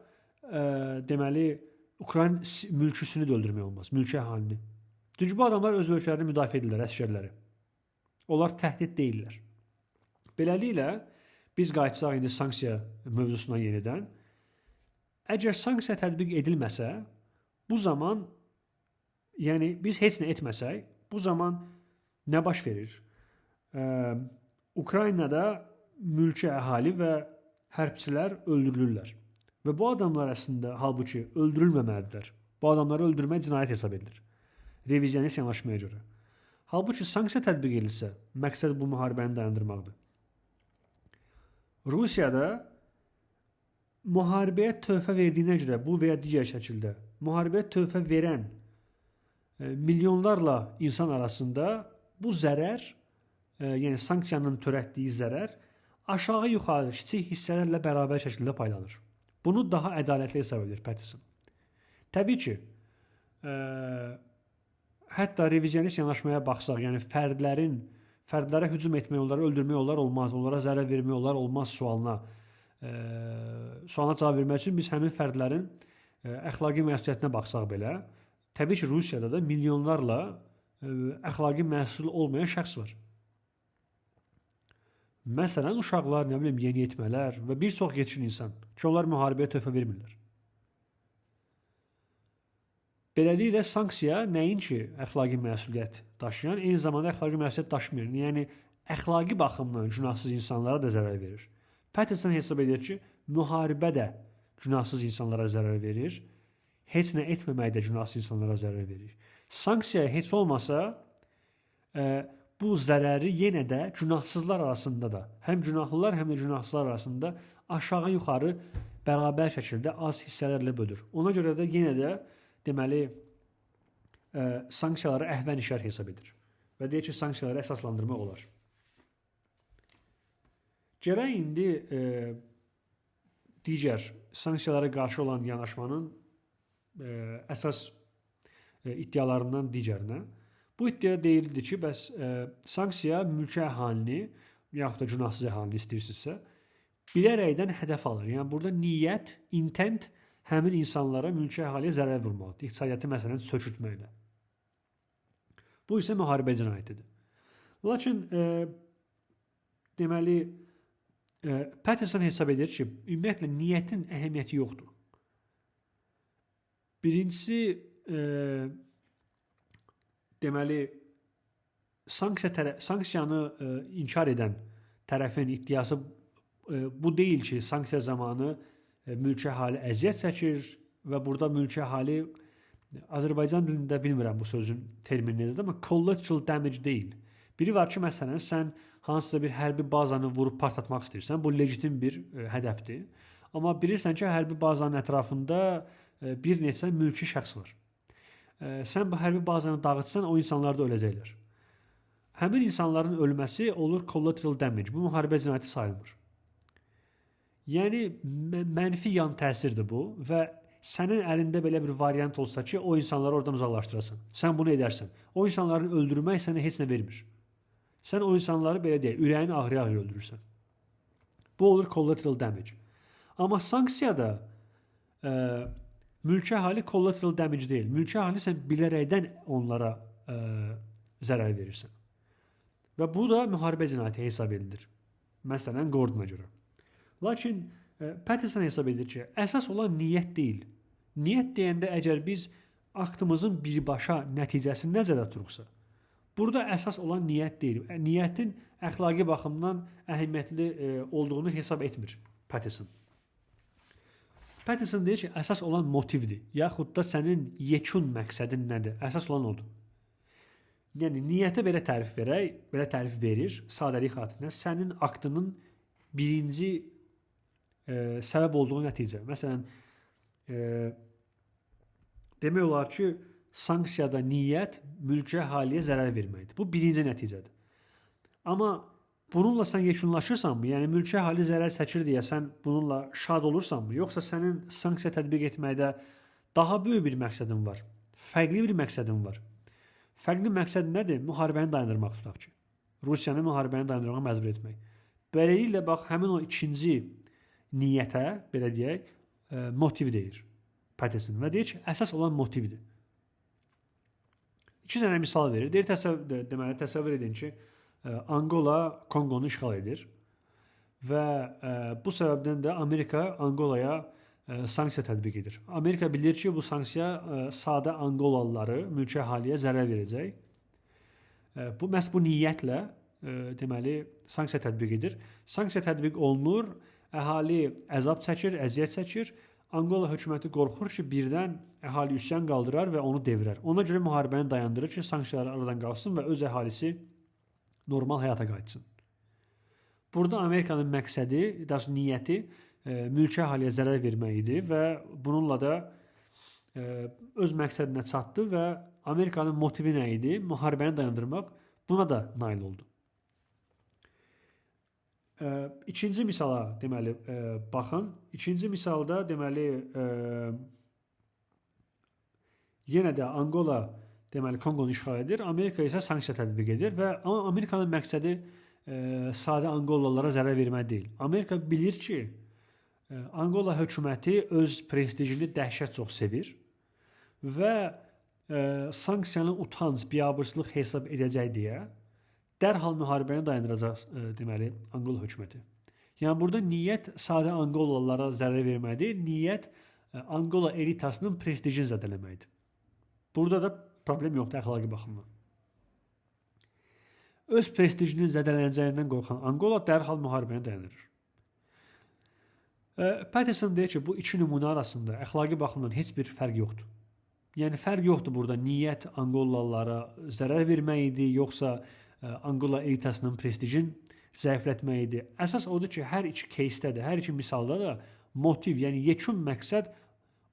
deməli Ukrayna mülküsünü də öldürmək olmaz. Mülki əhalini. Çünki bu adamlar öz ölkələrini müdafiə edirlər, əsgərləri. Onlar təhdid deyillər. Beləliklə biz qayıtsaq indi sanksiya mövzusuna yenidən. Əgər sanksiya tətbiq edilməsə, bu zaman yəni biz heç nə etməsək, bu zaman nə baş verir? Ukraynada mülki əhali və hərbçilər öldürülürlər. Və bu adamlar əslində halbuki öldürülməməlidirlər. Bu adamları öldürmək cinayət hesab edilir. Revizionist yanaşmaya görə. Halbuki sanksiya tətbiq edilsə, məqsəd bu müharibəni dayandırmaqdır. Rusiyada müharibəyə töhfə verdiyinə görə bu və ya digər şəkildə müharibəyə töhfə verən milyonlarla insan arasında bu zərər, yəni sanksiyanın törətdiyi zərər aşağı-yuxarı kiçik hissələrlə bərabər şəkildə paylanır. Bunu daha ədalətli hesab edir Pattison. Təbii ki, hətta revizionist yanaşmaya baxsaq, yəni fərdlərə hücum etmək, onları öldürmək olar olmaz, onlara zərər vermək olar olmaz sualına cavab vermək üçün biz həmin fərdlərin əxlaqi məsuliyyətinə baxsaq belə, təbii ki, Rusiyada da milyonlarla əxlaqi məsul olmayan şəxs var. Məsələn, uşaqlar, nə bilim, yeniyetmələr və bir çox yetişkin insan ki, onlar müharibəyə töhfə vermirlər. Beləliklə sanksiya nəinki əxlaqi məsuliyyət daşıyan, eyni zamanda əxlaqi məsuliyyət daşımayan, yəni əxlaqi baxımdan günahsız insanlara da zərər verir. Patterson hesab edir ki, müharibə də günahsız insanlara zərər verir, heç nə etməmək də günahsız insanlara zərər verir. Sanksiya heç olmasa bu zərəri yenə də günahsızlar arasında da, həm günahlılar, həm də günahsızlar arasında aşağı-yuxarı bərabər şəkildə az hissələrlə bölür. Ona görə də yenə də deməli sanksiyaları əhvən işlər hesab edir və deyir ki, sanksiyaları əsaslandırmaq olar. Gələk indi digər sanksiyalara qarşı olan yanaşmanın əsas iddialarından digərinə. Bu iddia deyildi ki, bəs sanksiya mülki əhalini yaxud da günahsız əhalini istəyirsinizsə, bilərəkdən hədəf alır. Yəni burada niyyət, intent həmin insanlara, mülki əhaliyə zərər vurmaqdır. İqtisadiyyatı məsələn sökürtməklə. Bu isə müharibə cinayətidir. Lakin deməli Patterson hesab edir ki, ümumiyyətlə niyyətin əhəmiyyəti yoxdur. Birincisi deməli sanksiyanı inkar edən tərəfin iddiası bu deyil ki, sanksiya zamanı mülki əhali əziyyət çəkir və burada mülki əhali Azərbaycan dilində bilmirəm bu sözün termini necədir, amma collateral damage deyil. Biri var ki, məsələn, sən hansısa bir hərbi bazanı vurub partlatmaq istəyirsən, bu legitim bir hədəfdir. Amma bilirsən ki, hərbi bazanın ətrafında bir neçə mülki şəxs var. Sən bu hərbi bazanı dağıtsan, o insanlar da öləcəklər. Həmin insanların ölməsi olur collateral damage. Bu müharibə cinayəti sayılmır. Yəni mənfi yan təsirdir bu və sənin əlində belə bir variant olsa ki, o insanları oradan uzaqlaşdırasan. Sən bunu edərsən. O insanları öldürmək sənə heç nə vermir. Sən o insanları belə deyək, ürəyin ağrıya-ağrıya öldürürsən. Bu olur collateral damage. Amma sanksiyada mülki əhali collateral damage deyil. Mülki əhali sən bilərəkdən onlara zərər verirsən. Və bu da müharibə cinayəti hesab edilir. Məsələn, Gordona görə. Lakin Patterson hesab edir ki, əsas olan niyyət deyil. Niyyət deyəndə əgər biz aktımızın birbaşa nəticəsini nəzərdə tuturuqsa, burada əsas olan niyyət deyil. Niyyətin əxlaqi baxımdan əhəmiyyətli olduğunu hesab etmir Patterson. Patterson deyir ki, əsas olan motivdir, yaxud da sənin yekun məqsədin nədir? Əsas olan odur. Yəni niyyətə belə tərif verək, belə tərif verir sadəlik xatirinə sənin aktının birinci səbəb olduğu nəticə. Məsələn, demək olar ki, sanksiyada niyyət mülki əhaliyə zərər verməkdir. Bu birinci nəticədir. Amma bununla sən yekunlaşırsanmı? Yəni mülki əhali zərər çəkir deyə sən bununla şad olursanmı? Yoxsa sənin sanksiya tətbiq etməkdə daha böyük bir məqsədin var? Fərqli bir məqsədin var. Fərqli məqsəd nədir? Müharibəni dayandırmaq tutaq ki. Rusiyanı müharibəni dayandırmağa məcbur etmək. Beləliklə bax həmin o ikinci niyyətə, belə deyək, motiv deyir Patterson və deyir ki, əsas olan motivdir. İki dənə misal verir. Deyir deməli təsəvvür edin ki, Angola Konqonu işğal edir və bu səbəbdən də Amerika Angolaya sanksiya tətbiq edir. Amerika bilir ki, bu sanksiya sadə Angolalıları, mülki əhaliyə zərər verəcək. Bu məhz bu niyyətlə deməli sanksiya tətbiq edir. Sanksiya tətbiq olunur, əhali əzab çəkir, əziyyət çəkir. Angola hökuməti qorxur ki, birdən əhali üsyan qaldırar və onu devirər. Ona görə müharibəni dayandırır ki, sanksiyalar aradan qalxsın və öz əhalisi normal həyata qayıtsın. Burada Amerikanın məqsədi, daha doğrusu niyyəti mülki əhaliyə zərər vermək idi və bununla da öz məqsədinə çatdı və Amerikanın motivi nə idi? Müharibəni dayandırmaq. Buna da nail oldu. İkinci misala deməli baxın. İkinci misalda deməli yenə də Angola deməli Konqonu işğal edir. Amerika isə sanksiya tətbiq edir və amma Amerikanın məqsədi sadə Angolalılara zərər vermək deyil. Amerika bilir ki, Angola hökuməti öz prestijini dəhşət çox sevir və sanksiyanı utanc, biabırçılıq hesab edəcək deyə dərhal müharibəni dayandıracaq deməli Angola hökuməti. Yəni burada niyyət sadə Angolalılara zərər vermək deyil, niyyət Angola elitasının prestijini zədələməkdir. Burada da problem yoxdur əxlaqi baxımdan. Öz prestijinin zədələnəcəyindən qorxan Angola dərhal müharibəni dayandırır. Patterson deyir ki, bu iki nümunə arasında əxlaqi baxımdan heç bir fərq yoxdur. Yəni fərq yoxdur burada. Niyyət Angollalılara zərər vermək idi, yoxsa Angola elitasının prestijini zəiflətmək idi. Əsas odur ki, hər iki кейsdə də, hər iki misalda da motiv, yəni yekun məqsəd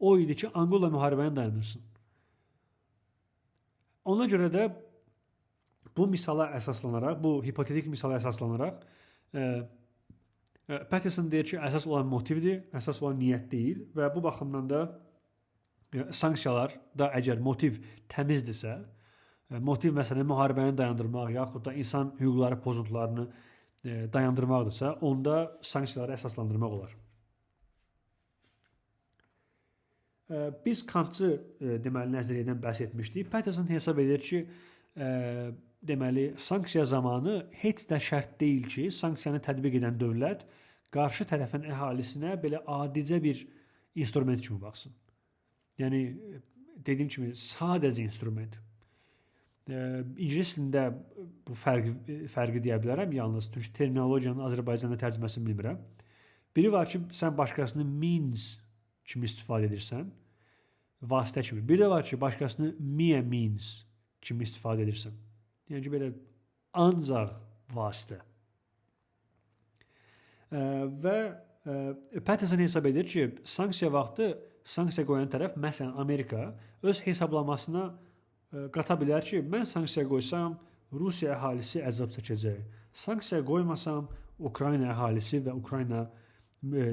o idi ki, Angola müharibəni dayandırsın. Ona görə də bu misala əsaslanaraq, bu hipotetik misala əsaslanaraq Patterson deyir ki, əsas olan motivdir, əsas olan niyyət deyil və bu baxımdan da sanksiyalar da əgər motiv təmizdirsə, motiv məsələn müharibəni dayandırmaq yaxud da insan hüquqları pozuntularını dayandırmaqdırsa, onda sanksiyaları əsaslandırmaq olar. Biz Kantçı deməli nəzəriyyədən bəhs etmişdik. Patterson hesab edir ki, deməli sanksiya zamanı heç də şərt deyil ki, sanksiyanı tətbiq edən dövlət qarşı tərəfin əhalisinə belə adicə bir instrument kimi baxsın. Yəni dediyim kimi sadəcə instrument. İngilis dilində bu fərqi deyə bilərəm yalnız, çünki terminologiyanın Azərbaycanda tərcüməsini bilmirəm. Biri var ki, sən başqasını means kimi istifadə edirsən, vasitə kimi. Bir də var ki, başqasını mere means kimi istifadə edirsən. Yəni ki, belə ancaq vasitə. Və Patterson hesab edir ki, sanksiya vaxtı sanksiya qoyan tərəf, məsələn Amerika, öz hesablamasına qata bilər ki, mən sanksiya qoysam Rusiya əhalisi əzab çəkəcək. Sanksiya qoymasam Ukrayna əhalisi və Ukrayna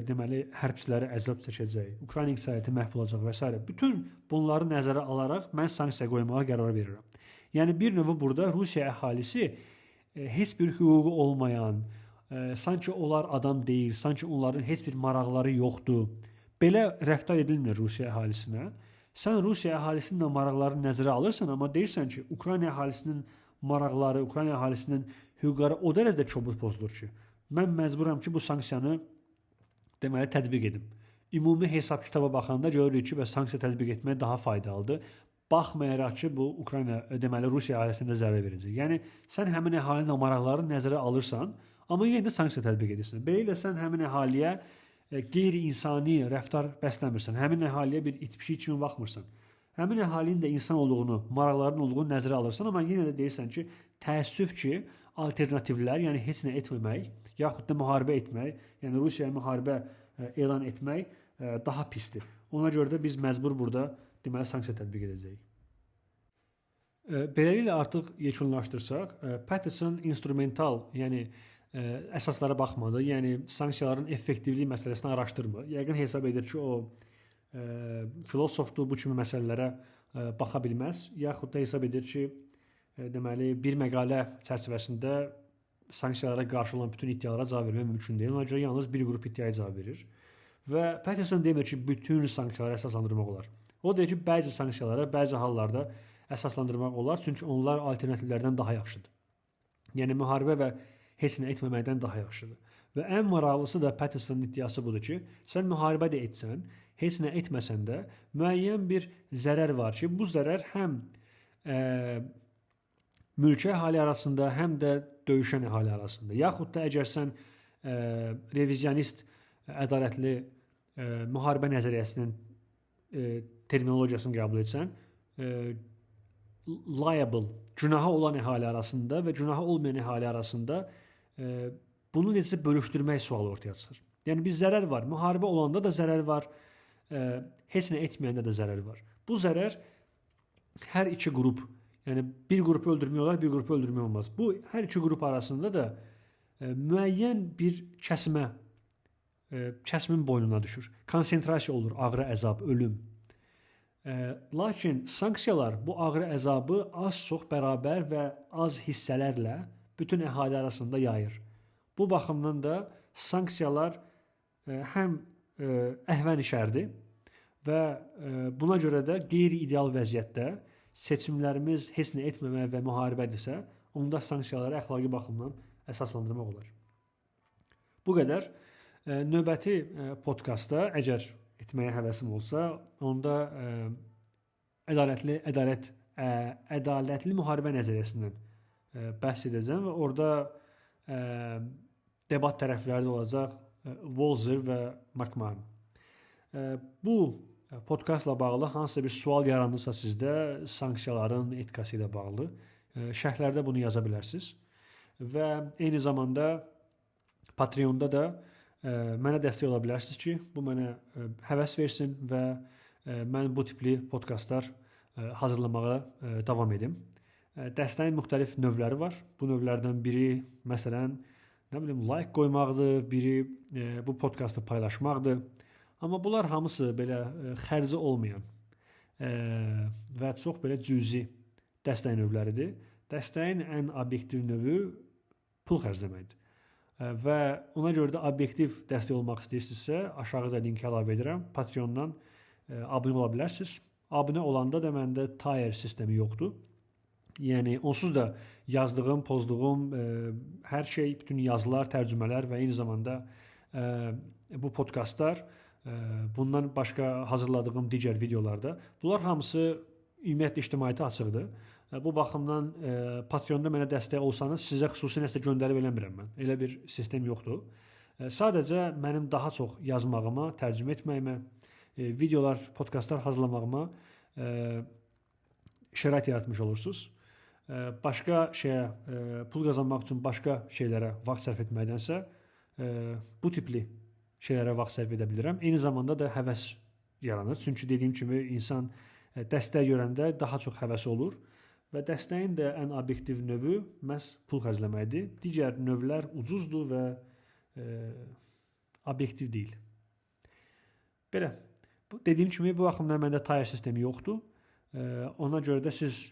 deməli hərbçiləri əzab çəkəcək. Ukrayna iqtisadiyyatı məhv olacaq və s. Bütün bunları nəzərə alaraq mən sanksiya qoymağa qərar verirəm. Yəni bir növ burada Rusiya əhalisi heç bir hüququ olmayan, sanki onlar adam deyil, sanki onların heç bir maraqları yoxdur. Belə rəftar edilmir Rusiya əhalisinə. Sən Rusiya əhalisinin də maraqlarını nəzərə alırsan, amma deyirsən ki, Ukrayna əhalisinin maraqları, Ukrayna əhalisinin hüquqları o dərəcədə kobud pozulur ki, mən məcburam ki, bu sanksiyanı deməli tətbiq edim. Ümumi hesab-kitaba baxanda görürük ki, və sanksiya tətbiq etmək daha faydalıdır. Baxmayaraq ki, bu Ukrayna deməli Rusiya əhalisinə də zərər verəcək. Yəni sən həmin əhalinin maraqlarını nəzərə alırsan, amma yenə də sanksiya tətbiq edirsən. Beləliklə sən həmin əhaliyə qeyri-insani rəftar bəsləmirsən. Həmin əhaliyə bir it pişik kimi baxmırsan. Həmin əhalinin də insan olduğunu, maraqlarının olduğunu nəzərə alırsan, amma yenə də deyirsən ki, təəssüf ki, alternativlər, yəni heç nə etməmək, yaxud da müharibə etmək, yəni Rusiyaya müharibə elan etmək daha pisdir. Ona görə də biz məcbur burada deməli sanksiya tətbiq edəcəyik. Beləliklə artıq yekunlaşdırsaq, Patterson instrumental, yəni əsaslara baxmadı, yəni sanksiyaların effektivlik məsələsini araşdırmır. Yəqin hesab edir ki, o filosofdur, bu kimi məsələlərə baxa bilməz, yaxud da hesab edir ki, deməli bir məqalə çərçivəsində sanksiyalara qarşı olan bütün iddialara cavab vermək mümkün deyil. Ona görə yalnız bir qrup iddiaya cavab verir. Və Patterson demir ki, bütün sanksiyalara əsaslandırmaq olar. O deyir ki, bəzi sanksiyalara bəzi hallarda əsaslandırmaq olar, çünki onlar alternativlərdən daha yaxşıdır. Yəni müharibə və heç nə etməməkdən daha yaxşıdır. Və ən maraqlısı da Pattersonun iddiası budur ki, sən müharibə də etsən, heç nə etməsən də müəyyən bir zərər var ki, bu zərər həm mülki əhali arasında, həm də döyüşən əhali arasında. Yaxud da əgər sən revizionist ədalətli müharibə nəzəriyyəsinin terminologiyasını qəbul etsən, liable, günahı olan əhali arasında və günahı olmayan əhali arasında bunu necə bölüşdürmək sualı ortaya çıxır. Yəni bir zərər var. Müharibə olanda da zərər var, heç nə etməyəndə də zərər var. Bu zərər hər iki qrup, yəni bir qrupu öldürmək olar, bir qrupu öldürmək olmaz. Bu hər iki qrup arasında da müəyyən bir kəsimə, kəsimin boynuna düşür. Konsentrasiya olur, ağrı, əzab, ölüm. Lakin sanksiyalar bu ağrı əzabı az-çox bərabər və az hissələrlə bütün əhali arasında yayır. Bu baxımdan da sanksiyalar həm əhvən işərdir və buna görə də qeyri-ideal vəziyyətdə seçimlərimiz heç nə etməmək və müharibədirsə, onda sanksiyaları əxlaqi baxımdan əsaslandırmaq olar. Bu qədər. Növbəti podkastda əgər etməyə həvəsim olsa, onda ədalətli ədalət ədalətli müharibə nəzəriyyəsindən bəhs edəcəm və orada debat tərəfləri də olacaq Walzer və McMahon. Bu podkastla bağlı hansısa bir sual yaranırsa sizdə sanksiyaların etikası ilə bağlı şərhlərdə bunu yaza bilərsiniz. Və eyni zamanda Patreonda da mənə dəstək ola bilərsiniz ki, bu mənə həvəs versin və mən bu tipli podkastlar hazırlamağa davam edim. Dəstəyin müxtəlif növləri var. Bu növlərdən biri məsələn, nə bilim, like qoymaqdır, biri bu podkastı paylaşmaqdır. Amma bunlar hamısı belə xərci olmayan və çox belə cüzi dəstək növləridir. Dəstəyin ən obyektiv növü pul xərcləməkdir. Və ona görə də obyektiv dəstək olmaq istəyirsinizsə, aşağıda linki əlavə edirəm. Patreondan abunə ola bilərsiniz. Abunə olanda da məndə tier sistemi yoxdur. Yəni onsuz da yazdığım, pozduğum hər şey, bütün yazılar, tərcümələr və eyni zamanda bu podkastlar, bundan başqa hazırladığım digər videolarda, bunlar hamısı ümumiyyətlə ictimaiyyətə açıqdır. Bu baxımdan Patreonda mənə dəstək olsanız, sizə xüsusi nəsə göndərib eləmirəm mən. Elə bir sistem yoxdur. Sadəcə mənim daha çox yazmağıma, tərcümə etməyimə, videolar, podkastlar hazırlamağıma şərait yaratmış olursunuz. Başqa şeyə, pul qazanmaq üçün başqa şeylərə vaxt sərf etməkdənsə, bu tipli şeylərə vaxt sərf edə bilirəm. Eyni zamanda da həvəs yaranır. Çünki dediyim kimi insan dəstək görəndə daha çox həvəsi olur və dəstəyin də ən obyektiv növü məhz pul xərcləməkdir. Digər növlər ucuzdur və obyektiv deyil. Belə. Dediyim kimi bu baxımdan məndə tier sistemi yoxdur. Ona görə də siz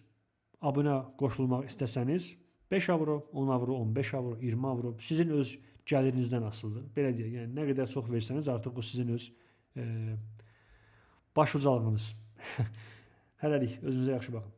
abunə qoşulmaq istəsəniz 5 avro, 10 avro, 15 avro, 20 avro sizin öz gəlirinizdən asılıdır. Belə deyək, yəni nə qədər çox versəniz artıq o sizin öz başucalığınız. Hələlik, özünüzə yaxşı baxın.